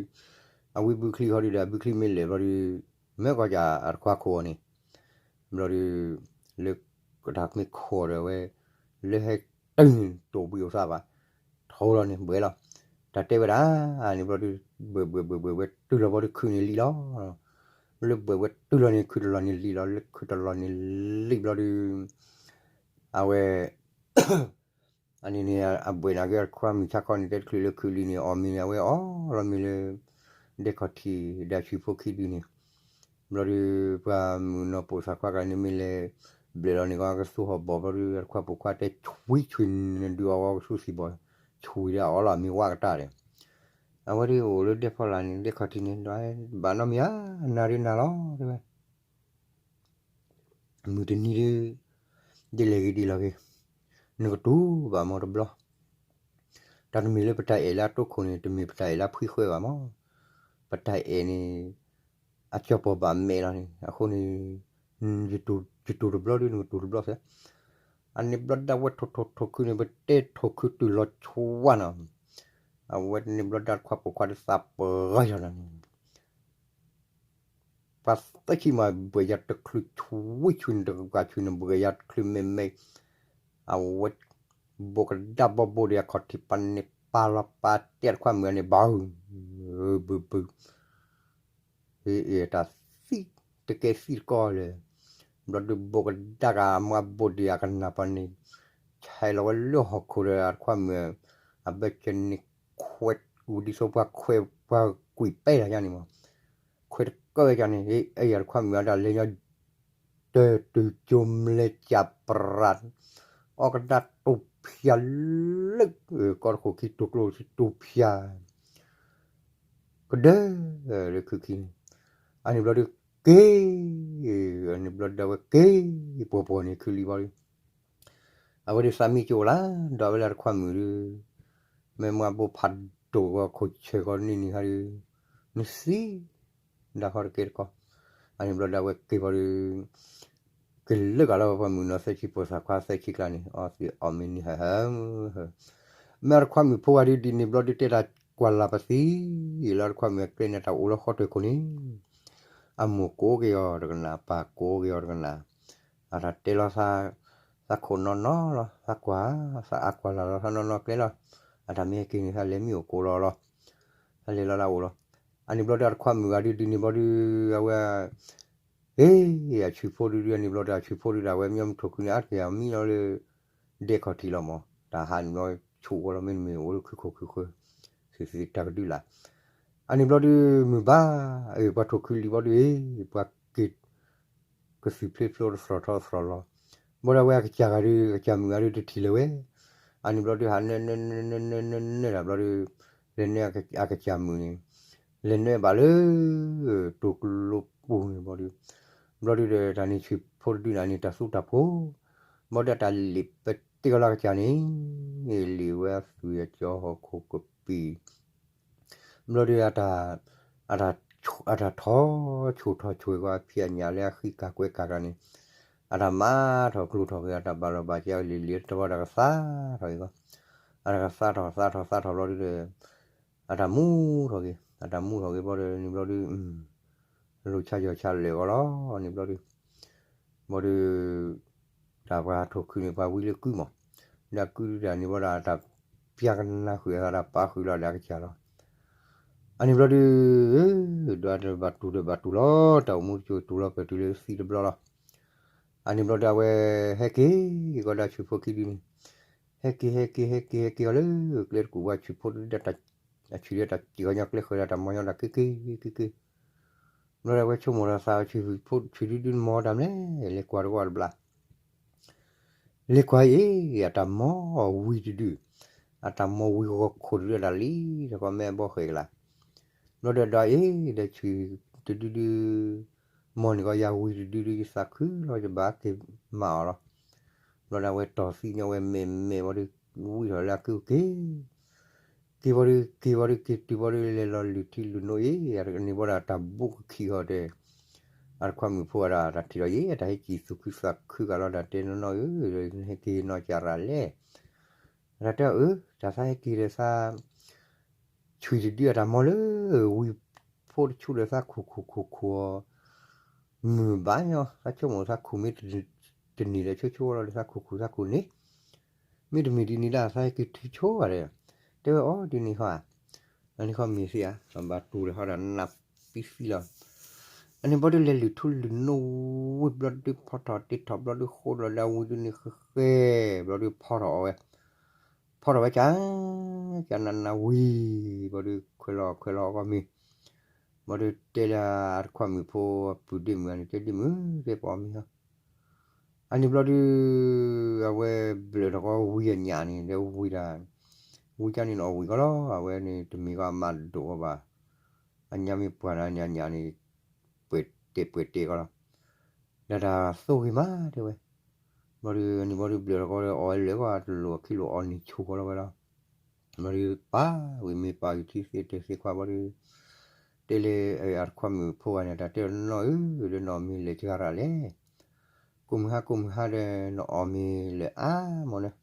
အဝံဘုချံဃီဒီး အဘုချံမ့ၢ်လဲၣ်ဘျီဒီး မ့ၢ်ကီၢ်ကၢ်အတခွါခိၣ်အီၤန့ၣ် ဘျီဒီး လၢကတၢ်မ့ၢ်ခိၣ်ဒီးဝဲ လၢဟဲတုၤန့ၣ် တိာ်ဘှံးအိၣ်သးဘၣ် ထိၣ်လီၤန့ၣ်ဘှဲးလီၤ တၢ်တဲဝဲဒၣ် န့ၣ်ဘျီဒီး ဘှဲးဘှဲးဘှဲးဘှဲးဝဲတုၤလီၤဘျီဒီးခုန့ၣ်လံလီၤ လၢဘှဲးဝဲတုၤလီၤန့ၣ် ခုတလီၢ်န့ၣ်လံလီၤ လၢခုတလီၢ်န့ၣ်လံဘျီဒီး အဝဲ အန့ၣ်န့ၣ် အဘှဲးန့ၣ်က့ၤအတခွါမုၢ်ဆါခီန့ၣ် တဲတချုးလၢခုလံန့ၣ် အီၣ်မ့ၤန့ၣ် အဝဲအီၣ်လီၤမ့ၤလၢ ဒဲခီၣ်ထံးဒီးဆံးဖိခံဒုန့ၣ် ဘျီဒီး ပှၤမုၣ်ကနီၤပိာ်သၣ်ခွါကျါန့ၣ်မ့ၢ်လဲၤ ဘျဲၣ်လီၤန့ၣ်ကီး ကသူဟီၣ်ဘီၣ်ဘျီဒီး အတခွါပိာ်ခွါတဲဆွံဆွံန့ၣ် ဒုးအီၣ်ဝဲကသူသံၣ်ဘီၣ် ဆွံဒီးအီၣ်လီၤမ့ၤဝါကတၢၢ်ဒီး အဝဲဒုးအိၣ်လၢဒဲဖီလာ်န့ၣ် ဒဲခီၣ်ထံးန့ၣ် ဘၣ်နီတမံၤဧါ နၤဒုးနၤလီၤ တဲဝဲ မုၢ်တနံၤဒုး ဒ်လဲၣ်ဂ့ၤဒ်လီၤဂ့ၤ, နကတူၢ်ဘၣ်မ့ၢ်တဘျီ, တၢ်တမ့ၢ်လၢပတၢ်အဲၣ်လၢအတိခိၣ်န့ၣ် တမ့ၢ်ပတၢ်အဲၣ်လၢအဖှံဃၢဘၣ်မ့ၢ်, ပတၢ်အဲၣ်န့ၣ် အကၠီၤပီၤဘၣ်မဲာ်လီၤန့ၣ် အဃိန့ၣ် ယတူၢ်တဘျီဒုး နကတူၢ်တဘျီသ့, အန့ၣ်ဘျီဒၣ်ဝဲထိၣ်ထိၣ်ထိၣ်ခုန့ၣ် ပတဲထိၣ်ခုတုၤလီၤဆူဝါနီၤ, အဝဲန့ၣ်ဘျီဒၣ်တခွါပိာ်ခွါဒုးသးပှၢ်ယီၤလီၤန့ၣ် ပှၤသၢဆံမး ဘှဲးယၤတချုးဆူဝံဆူန့ၣ် တကပၤဆူန့ၣ် ဘှဲးယၤတချုးမဲာ်မဲာ်, အဝဲ ဘိးကဒါဘီဘိဒံးအခီၣ်ထံး ပာ်န့ၢ်ပာ်လီၤပာ်တဲတခွါမုၣ်အန့ၣ် ဘုဘုဘု, တၢ်သံတကဲသံတကီလဲၣ်, ဘျီဒုးဘိးကဒါက့ၤအမါဘိဒံးအကနၣ်ပှၤန့ၣ်, ဆဲးလီၤဝဲလၢဟီၣ်ခိၣ်ဒီးအတခွါမုၣ်, အဘၢၣ်စၢၤန့ၣ်ခွဲး ဝံၤဒ်သိးပှၤခွဲးပှၤကွံာ်ပဲတၢ်ယါန့ၣ်မး, ခွဲးတကၢဝဲကန့ၣ် အဲၣ်ယၤတခွါမုၣ်အတၢ်လဲၤညီ တၢ်တုၤကၠိမလဲၤကၢ်ပြး, အီၣ်ကဒါတူၢ်ဖၠၣ်လၢ ကီၢ်တခိၣ်ခံတူၢ်ကျိၣ်တူၢ်ဖၠၣ်, ကဒၢလၢခုခံန့ၣ်, အန့ၣ်ဘျီဒုးက့ၤ, အန့ၣ်ဘျီဒုးအဝဲက့ၤ, ပှီၢ်ပှီၢ်န့ၣ်ခုလံဘီဒုး အဝဲဒုးသးမံကၠိလၢ ဒီးဝဲလၢတခွါမုၣ်ဒုး, မ့ၢ်မါဘိဖးဒိၣ်ဂီၤခိၣ်ဆၢၣ်ဂီၤန့ၢ်န့ၣ်ဟါဒုး, နသံ, ဒၣ်ခီတကဲတကီ, အန့ၣ်ဘျီဒၣ်ဝဲက့ၤဘီဒုး, က့ၤလၢကလီၤပှၤမုၣ်နီၤသၢဆံပိာ်သၣ်ခွါသၢဆံကျါန့ၣ် အီသံးအီၣ်မ့ၤန့ၣ်ဟးဟး, မ့ၢ်အတခွါမုၣ်ဖိဂၤဒုးဒ်န့ၣ်ဘျီဒုးတဲတၢ်ကွၢ်လၢ်ပသံ, လၢတခွါမုၣ်အကျဲန့ၣ်တၢ်အိၣ်လီၤဃီတၢၢ်ခိၣ်န့ၣ် အမိၢ်ကိးက့ၤအီၤတကနၣ် အပၢ်ကိးက့ၤအီၤတကနၣ်, အတၢ်တဲလီၤသး, သးခိၣ်နီၢ်နီၢ်လီၤ သးကွၢ်, သးအါကွၢ်လၢ်လီၤ သးနီၢ်နီၢ်ကျဲလီၤ, အတၢ်မ့ၢ်ဟဲက့ၤန့ၣ် သးလဲၤမံအိၣ်ကိးလီၤလီၤ, သးလဲၤလီၤလၢအအိၣ်လီၤ, အန့ၣ်ဘျီဒုးအတခွါမုၣ်ဂၤဒုးဒ်န့ၣ်ဘျီဒုး အဝဲ အ့ အဆံးဖိဒုဒုအန့ၣ်ဘျီဒီး အဆံးဖိဒုဒီး အဝဲမညီမထိၣ်ခုန့ၣ် အါတက့ၢ်အမံလီၤလၢ ဒဲခီၣ်ထံးလီၤမး, တၢ်ဟးန့ၣ်ဘျီ ဆူၣ်ဝဲလီၤ မ့တမ့ၢ်အိၣ်လၢခုခိၣ်ခုဃၢၤ, သ့ၣ်သ့ၣ်တၢ်ကဒုလၢ်, အန့ၣ်ဘျီဒုး မုၢ်ဘါ, အ့ ပှၤထိၣ်ခုလံဘျီဒုး အ့ ပှၤက့ၤ ကသုၣ်ဖျ့ဖျိတသြီၣ်ထီသြီၣ်လီၤ, ဘၣ်ဒီးအဝဲအကစၢ်ဂၤဒုး အကစၢ်မုၣ်ဂၤဒုးတထံၣ်လၢၤဝဲ, အန့ၣ်ဘျီဒုး ဟးနၢနၢနၢနၢနၢနၢတၢ်ဘျီဒုး, လဲၤနၢအကစၢ်မုၣ်န့ၣ်, လဲၤနၢဘၣ်လၢ တိၢ်ကျိပူၤန့ၣ်ဘျီဒုး, ဘျီဒုးဒီးတၢ်န့ၣ်ဆံးဖိတဒုန့ၣ်န့ၣ် တၢ်သူတၢ်ဖိ, ဘၣ်ဒီးတၢ်လံာ်ပတဲကီးလၢအကစၢ်န့ၣ်, လံာ်ဝဲအသွံၣ်အကၠီဟီၣ်ခိၣ်ကပံာ် ဘျီဒုး အတၢ်ထီၣ်ဆိၣ်ထီၣ်ဆိၣ်ဂီၤ အဖံးအညၣ်လၢအဃံကၢ်ကွဲကၢ်ကျါန့ၣ်, အတၢ်မၤထီၣ်ကျိထီၣ်က့ၤ အတၢ်ဘၣ်လီၤဘၣ်က့ၤ အလံာ်လံာ်တဘျီ တၢ်ကသါထီၣ်က့ၤကီး, အတၢ်ကသါထီၣ်သါထီၣ်သါထီၣ်ဘျီဒုးဒီး, အတၢ်မူထီၣ်က့ၤ, အတၢ်မူထီၣ်က့ၤဘျီဒုးန့ၣ်ဘျီဒုး လိာ်ဆါယီၤဆါလၢာ်ဂီၤလီၤန့ၣ်ဘျီဒုး, ဘျီဒုး တၢ်ပှၤထိၣ်ခုန့ၣ် ပှၤဝံလၢကုမး, ဒီးကုတၢ်န့ၣ်ဘျီဒီး တၢ်ပျၢ်ကနၣ်ဃုာ်အသး တၢ်ပာ်ဃုာ်လီၤဒီးအကစၢ်လီၤ. အန့ၣ်ဘျီဒုး, ဒီးတဘၣ်တူၢ်တဘၣ်တူၢ်လီၤ, တၢ်အိၣ်မူတကၠိတူၢ်လီၤပၢၢ်တုၤလၢသံတဘျီလီၤ. အန့ၣ်ဘျီဒုး အဝဲဟဲက့ၤကီးဒီးအဆံးဖိခံဒုန့ၣ်, ဟဲက့ၤ ဟဲက့ၤ ဟဲက့ၤ ဟဲက့ၤအီၤလၢ ကျဲတကူၣ်ဝဲ ဆံးဖိဒုဒီး အဆံးဒီးတၢ်စံၣ်ဃီ ညီကျဲဃၢၤဒီးတၢ်မီၢ်ညီဒီး က့ၤက့ၤ က့ၤက့ၤ, ဘျီဒီးအဝဲဆိကမိၣ်ဒီးသး ဆံးဖိဆံးဒုဒု နမီၢ်တၢ်မနုၤလဲၣ် လဲၤကွၢ်တဝီတဘျီ လဲၤကွၢ်အ့ၣ် အတၢ်မီဝံၤတဒု, အတၢ်မီဝံၤဂီၤခိၣ်တဒု အတၢ်လံၤထီၣ်ကီးမဲအဘီဃဲၤကလါ, ဘျီဒီးဒီးအ့ၣ် ဒီးဆံးတဒုဒု မီန့ၢ်ကီးယၤဝံၤတဒုဒု ယသးခုလီၤ ယဘၣ်က့ၤမၤအီၤလီၤ. ဘျီဒီးအဝဲတီၢ်သံန့ၣ် အဝဲမဲာ်မဲာ်ဘီဒီး ဝံၣ်ထီၣ်လၢအကုက့ၤ က့ၤဘီဒီး က့ၤဘီဒီး က့ၤတုၤဘီဒီး လဲၤလီၤလုၢ်ထံလုၢ်နိအ့ၣ် န့ၣ်ဘီဒီးတၢ်ဘူးကခံၣ်ဃီတဲ, အတခွါမုၣ်ဖိဂၤဒီး တၢ်ထံၣ်ဒီးယဲ တၢ်ဟဲကံၣ်သူၣ်ခုသးခုကလီၤ တၢ်တဲနီၢ်နီၢ်ဧၢ, ဟဲက့ၤနီၢ်ကၢ်ရၤလဲၣ်, တၢ်တဲအၢ တၢ်သးဟဲက့ၤဒီးသး ဆွံတဒုအတၢ်မီလၢ ဝံၤဖိတဆူဒီးသးခူၣ်ခူၣ်ခူၣ်ခူၣ်အီၤ, မုာ်ဘၣ်ညီ သးဆိကမိၣ်သးခူၣ်မ့ၢ်တနံၤဒီးဆိဆိလီၤဒီးသးခူၣ်ခူၣ်သးခူၣ်န့ၣ်, မ့တမ့ၢ်ဒ်န့ၣ်ဒၣ်သးဟဲက့ၤထုဆိဘၣ်ဒီး, တဲဝဲအီၤဒ်န့ၣ်ဃီဧါ, အန့ၣ်ဃီမ့ၢ်သ့ဧါ, ဘၣ်တူၢ်ဒီးဟီဒီးနၢ်ပံသံလီၤ. အန့ၣ်ဘီဒုးလဲၤလုၢ်ထူလုၢ်နိဝံၤဘျီဒုးဖီထီၣ်တ့ထီၣ်ဘျီဒုး ဃိဒီးလၢအဝံၤဒုးန့ၣ်ဃဲဃဲ, ဘျီဒုးဖီထီၣ်အီၤဝဲ, ဖီထီၣ်ဝဲကၢ်, ကၢ်နးနးဝံၤ, ဘျီဒုးခွဲးလီၤခွဲးလီၤအီၤကီၢ်မ့ၢ်, ဘျီဒုးတဲလၢအတခွါမုၣ်ဖိအပုၢ်ဒ့မုၣ်န့ၣ် တဲဒ့မုၣ် တဲပအီၣ်မ့ၢ်ဟီ အန့ၣ်ဘျီဒုး အဝဲဘျၢၣ်ထီၣ်ကီးဝံၤအညၣ်န့ၣ် ဒီးဝံၤဒၣ်, ဝံၤကၢ်န့ၣ်အီၣ်ဝံၤကီးလီၤ, အဝဲန့ၣ်တမ့ၢ်ကီးအမၤဒိၣ်အီၤဘၣ်, အညၣ်မ့ၢ်ပှၢ်နၤန့ၣ် အညၣ်န့ၣ် ပှဲၤတဲာ်ပှဲၤတဲာ်ကီးလီၤ, ဒီးတၢ်သိၣ်ဂ့ၤမးတဲဝဲ, ဘျီဒုးန့ၣ်ဘျီဒုးဘျၢၣ်ထီၣ်ကီးဒီးအီၣ်ဝဲလၢာ်ကီးတလိၣ်အခံလိၣ်အီၣ်န့ၢ်ဆူၣ်ကီးလီၤဝဲလီၤ. ဘျီဒုးပာ်ဝံၤမ့ၢ်ပာ်ဂံၢ်ထံသ့တဲသ့ခွါဘျီဒုး, တဲလၢအတခွါမုၣ်ဖိဂၤန့ၣ် တၢ်တဲနီၢ်နီၢ်ဧၢ, ဒီးနအီၣ်မ့ၤလဲၤစှၤရၤလဲၣ်, ကိးမုၢ်ဟါကိးမုၢ်ဟါဒီး နအီၣ်မ့ၤလဲၤအါမးန့ၣ်,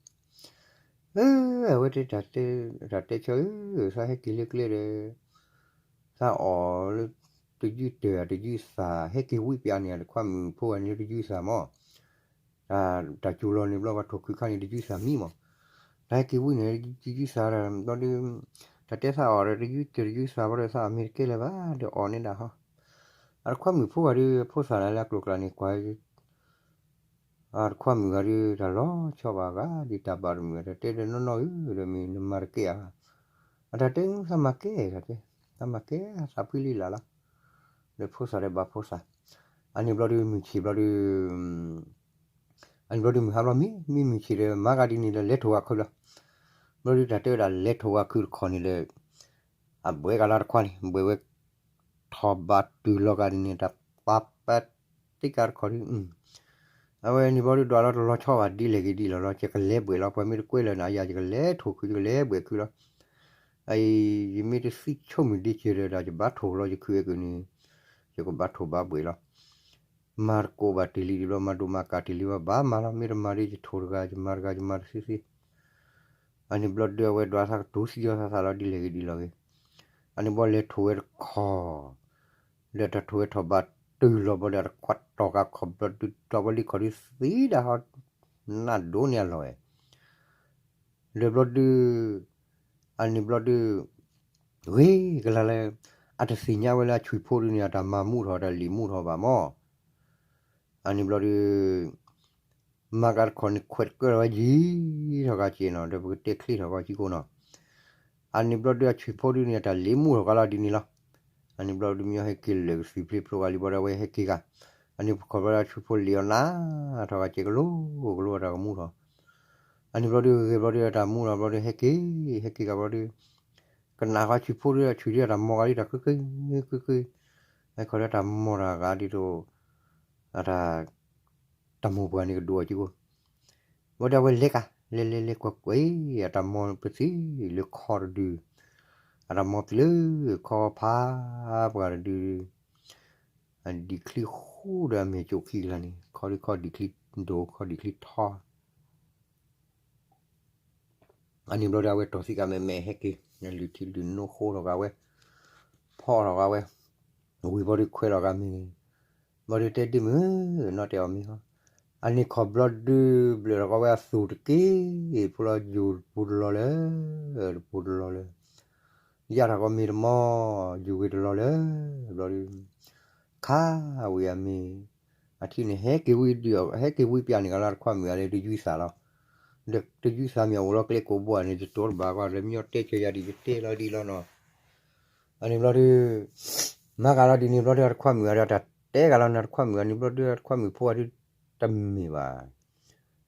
အဝဲတဲ တၢ်တဲဆၢဧၢ, သးဟဲက့ၤလၢကျဲဒီး သးအီၣ်လၢတယုၢ်တၢၢ်တယုၢ်သၣ် ဟဲက့ၤဝံပၠးန့ၣ် အတခွါမုၣ်ဖိဂၤန့ၣ်လၢတယုၢ်သၣ်မး, တၢ်စူၤလီၤန့ၣ်ဘျီပှၤထိၣ်ခုခါန့ၣ် တယုၢ်သၣ်မံမး, တၢ်ဟဲက့ၤဝံန့ၣ် တယုၢ်သၣ်ဒီး ဘျီဒုး, တၢ်တဲသးအီၣ်ဒီးတယုၢ်တၢၢ်တယုၢ်သၣ်ဘျီဒီး သးအီၣ်မ့ၤတကဲလၢၤဘၣ်ဒီးအီၣ်န့ၣ်ဒၣ်ဟီ, အတခွါမုၣ်ဖိဂၤဒုး ဖိသၣ်လၢအကျိၤကျါန့ၣ် ကွၢ် အတခွါမုၣ်ဂၤဒုး တၢ်လီၤဆီဘၣ်ဂၤဒ်တၢ်ဘၣ်တမုာ် တၢ်တဲဒီးနီၢ်နီၢ်ဧၢ, ဒီးမ့ၢ်နမၤတကဲဧါ, အတၢ်တဲသးမၤကဲ, တၢ်တဲ, သးမၤကဲ, သးဖှံလံလၢ်လီၤ, ဒီးဖိသၣ်ဒီးဘၣ်ဖိသၣ်, အန့ၣ်ဘျီဒုးမုၢ်ဆ့ၣ်ဘျီဒုး, အန့ၣ်ဘျီဒုးမုၢ်ဟါဘျီမ့ၢ်, မ့ၢ်မုၢ်ဆ့ၣ်ဒီး မၤဂၤဒ်န့ၣ်ဒီး လဲၤထိၣ်ဂၤခုလီၤ, ဘျီဒုးတၢ်တဲဝဲဒၣ်လဲၤထိၣ်ဂၤခုတခီန့ၣ်ဒီး, အဘှဲကလါတခွါန့ၣ် ဘှဲးဝဲ ထီၣ်ဘးတုၤလီၤဂာ်ဒ်န့ၣ် တၢ်ပာ်ပာ်တံၢ်ကါတခီဒုး, အဝဲန့ၣ်ဘျီဒုးဒွးလီၤတလီၤဆီဘၣ်ဒ်လဲၣ်ဂ့ၤဒ်လဲၣ်လီၤ ယကလဲၤဘှဲးလီၤ ပှၤမ့ၢ်တကွဲလၢၤနၤယၤ ယကလဲၤထိၣ်ခု ယကလဲၤဘှဲးခုလီၤ, အအံၤ ယမ့ၢ်တသံဆိကမိၣ်ဒ်က့ၤဒီး ယဘၣ်ထိၣ်လီၤ ယခုအဲကန့ၣ်, ယကဘၣ်ထိၣ်ဘၣ်ဘှဲးလီၤ, မၤတကိးဘၣ်တ့ၢ်လံဒ်ဘျီ မၤဒိၣ်မၤကးတ့ၢ်လံဘၣ် ဘၣ်မၤလီၤ မ့ၢ်တမၤဒီး ယထိၣ်တဂၤ ယမၤတဂၤ ယမၤတသ့သ့ အန့ၣ်ဘျီဒုးအဝဲဒွးသးကတိၤသံအီၤသးသးလီၤ ဒ်လဲၣ်ဂ့ၤဒ်လီၤဂ့ၤ, အန့ၣ်ဘျီလဲၤထိၣ်ဝဲတခီ, ဒီးတၢ်ထိၣ်ဝဲထီၣ်ဘးတုၤလီၤဘျီဒီး တခွါတီၢ်ကါခီဘျီဒုး တီၢ်ဘျီလံခီဒုးသံဒၣ်ဟီ, နၢ်ဒိၣ်န့ၢ်အလီၢ်ဝဲ, ဒီးဘျီဒုး, အန့ၣ်ဘျီဒုး, ဂ့ၤကလါလၢ, အတသ့ၣ်ညါဝဲလၢအဆွံၣ်ဖိဒုးန့ၣ် အတၢ်မၤမူထီၣ်တၢ်လံာ်မူထီၣ်ဘၣ်မီၢ် အန့ၣ်ဘျီဒုး, မၤကါတခီန့ၣ်ခွဲးတကၢၢ်ဝဲယံၤထီၣ်ကါက့ၤနီၤ ဒီးပကတဲချ့ထီၣ်ကီးကံကိနီၤ, အန့ၣ်ဘျီဒုးအဆွံၣ်ဖိဒုးန့ၣ် အတၢ်လ့မူထီၣ်ကါလီၤဒ်န့ၣ်လီၤ, အန့ၣ်ဘျီဒုးမ့ၢ်ဟဲက့ၤလၢာ်ကသံၣ်ဖျ့ဖျိကါလံဘျီဒီးအဝဲဟဲက့ၤကါ, အန့ၣ်ခီဘျီဒုးအဆွံၣ်ဖိလ့အီၤနးထီၣ်ကါက့ၤကလိၤကလိၤအတၢ်ကမူထီၣ် အန့ၣ်ဘျီဒုးဂ့ၤဘျီဒုးအတၢ်မူလီၤဘျီဒုးဟဲက့ၤ, ဟဲက့ၤကါဘျီဒုး, ကနၣ်ဃီဆွံၣ်ဖိဒုးအဆွံၣ်ဒုးအတၢ်မီၤဂၤဒ်တၢ်ကုကု, ကုကု, ဟဲခီလၢတၢ်မီၤတၢ်ဂၤဒ်သိး, အတၢ်, တၢ်မိၢ်ပှၢ်န့ၣ်ကဒိၣ်အီၤကံကိ, ဘျီဒုးအဝဲလဲၤကါ, လဲၤလဲၤလဲၤကွၢ်ကွၢ်, အတၢ်မီၤပသံလၢခီတဒု, အတၢ်မီၤပသံလၢခီဖးပှၢ်တဒု အဒံးချံဃူဒီးအမဲာ်ကၠိၣ်ခံကလါန့ၣ် ခီဒုခီဒံးချံဒိၣ်ခီဒံးချံထီ, အန့ၣ်ဘျီဒီးအဝဲတီၢ်သံကါမဲာ်မဲာ်ဟဲက့ၤ, လုၢ်ထံလုၢ်နိဃိထီၣ်ကါဝဲ, ဖီထီၣ်ကါဝဲ, ဝံၤဘျီဒုးခွဲးလီၤကါမ့ၤ, ဘျီဒုးတဲဒ့မုၣ်, နီၢ်တဲအီၤမ့ၤဟီ, အန့ၣ်ခီဘျီဒုးဘျၢၣ်ထီၣ်ကါဝဲအသူၣ်တက့ၢ်, ဖိလီၤယူၤတပူၤတလီၤလၢ, တပူၤတလီၤလၢ ယၢ်ထီၣ်ကီးမ့ၤတမီၤ, ယူၤဂ့ၤတလီၤလၢ, ဘျီဒုး, ခါဝံၤအမ့ၤ, အထံန့ၣ် ဟဲက့ၤဝံဒုး, ဟဲက့ၤဝံပၠးန့ၣ်ကလီၤတခွါမုၣ်အလၢတယုၢ်သးလီၤ, ဒီးတယုၢ်သးမ့ၢ်အအိၣ်လီၤကျဲကိးဘိန့ၣ် ယတိတဘၣ်ကွၢ် လၢမညီတဲဆၢယၤဒ်ယတဲလီၤဒ်လီၤနီၤ, အန့ၣ်ဘျီဒုး, မၤကလီၤဒ်န့ၣ်ဘျီဒုးအတခွါမုၣ်အဒီးတၢ်တဲကလီၤန့ၣ်တခွါမုၣ်အန့ၣ်ဘျီဒုးအတခွါမုၣ်ဖိအဒုး, တမ့ၢ်ဘၣ်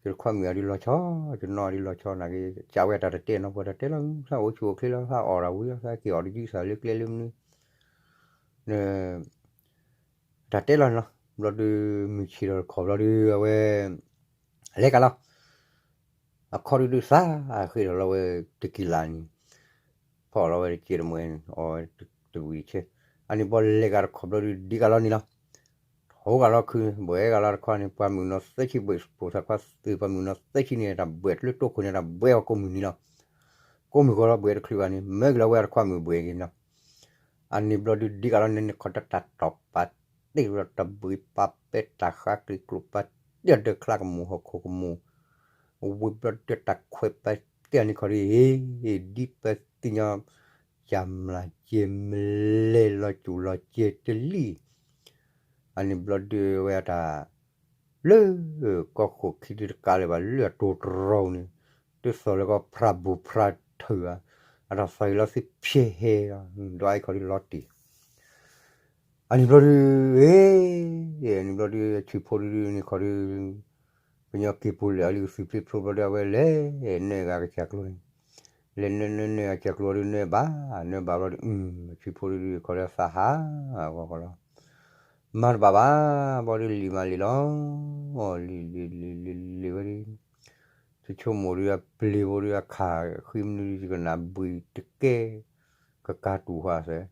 ယတခွါမုၣ်အဒုးလီၤဆီ, ယနီၢ်အဒုးလီၤဆီနာ်က့ ကးဝဲတၢ်တတဲနီတပှဲၤ တၢ်တဲလီၤ သးအိၣ်ဆူၣ်အိၣ်ချ့လီၤ သးအီၣ်တၢ်ဝံၤလီၤ သးက့ၤအီၣ်တယုၢ်သးလၢကျဲလၢမနုၤ တၢ်တဲလီၤန့ၣ်လီၤ. ဘျီဒုး မုၢ်ဆ့ၣ်ထီၣ်တခီဘျီဒုး အဝဲ လဲၤကးလီၤ. အခီဒုးဒုးသး ဃ့ထီၣ်လီၤဝဲတကံၢ်လၢ်န့ၣ် ဖီၣ်လီၤဝဲတက့ၢ်တမှဲၤန့ၣ် အီၣ်ဝဲတဝံၤတဆဲ အန့ၣ်ဘျီလဲၤကးတခီဘျီဒုး ဒံကးလီၤန့ၣ်လီၤ. ထီၣ်ကးလီၤခု ဘှဲကးလီၤတခီန့ၣ် ပှၤမုၣ်နီၤသၢဆံ ဘှဲးစပိာ်သးခွါသုး ပှၤမုၣ်နီၤသၢဆံန့ၣ် တၢ်ဘှဲးတလၢတိခိၣ်န့ၣ် တၢ်ဘှဲးအီၤကိးမုၢ်နံၤလီၤ. ကိးမုၢ်ဃီလီၤ ဘှဲးတချုးဘၣ်န့ၣ် မၢက့ၤလီၤဝဲအတခွါမုၣ်ဘှဲးက့ၤနီၤ အန့ၣ်ဘျီဒုး ဒံကးလီၤန့ၣ် ခီတၢ်တီၢ်ပာ်တ့ၢ်လီၤ တၢ်ဘှံးပာ်ပဲတၢ်ဃါကလံၤကျိၤပာ်တ့ၢ်ဒီးချါကမူၣ်ဟီၣ်ခိၣ်ကမူၣ် ဝံၤဘျီဒုးတၢ်ခွဲးပာ်တ့ၢ်န့ၣ်ခီဒုး ဒ်ပသ့ၣ်ညါ ကမျၢ်ကဲမလဲၤလီၤစူၣ်လီၤကဲတလံၣ် အန့ၣ်ဘျီဒုးဝဲအတၢ် လၢကီၢ်ခိၣ်ခံဒုတကးလၢၤဘၣ် လၢအတိၤတရီန့ၣ် တသီၣ်လၢကီၢ်ဖြၣ်ဘူၣ်ဖြၣ်ထုးဧါ အတၢ်သးဂ့ၤလီၤသ့ဖျဲဟဲလီၤ ဒွးအံၤခီဒုလီၤတံၢ် အန့ၣ်ဘျီဒုး အန့ၣ်ဘျီဒုး အဆံးဖိဒုဒုန့ၣ်ခီဒု ကညီက့ၤပူၤလဲၣ်အီၤလံ ကသုးဖျ့ဖျိဘျီဒု အဝဲလဲၤနၢၤဂၤကစၢ်ကျိၤန့ၣ် လဲၤနၢၤနၢၤနၢၤအကၢ်ကျိၤအီၤဒု နၢၤဘၣ် နၢၤဘၣ်ဘျီဒု အဆံးဖိဒုဒုခီဒုသးဟးဂီၤဂီၤလီၤ မၤတဘၣ်ဘၣ် ဘျီဒုလံၤမးလံၤလီၤ လံၤလံၤလံၤလံၤဝဲဒု ယဆိကမိၣ်ဒု အပျ့ၤဖိဒု အခါဃံမနုၤဒု ယကနၣ်ဘှံးတကဲ ကကါတူာ်ဃာ်စဲး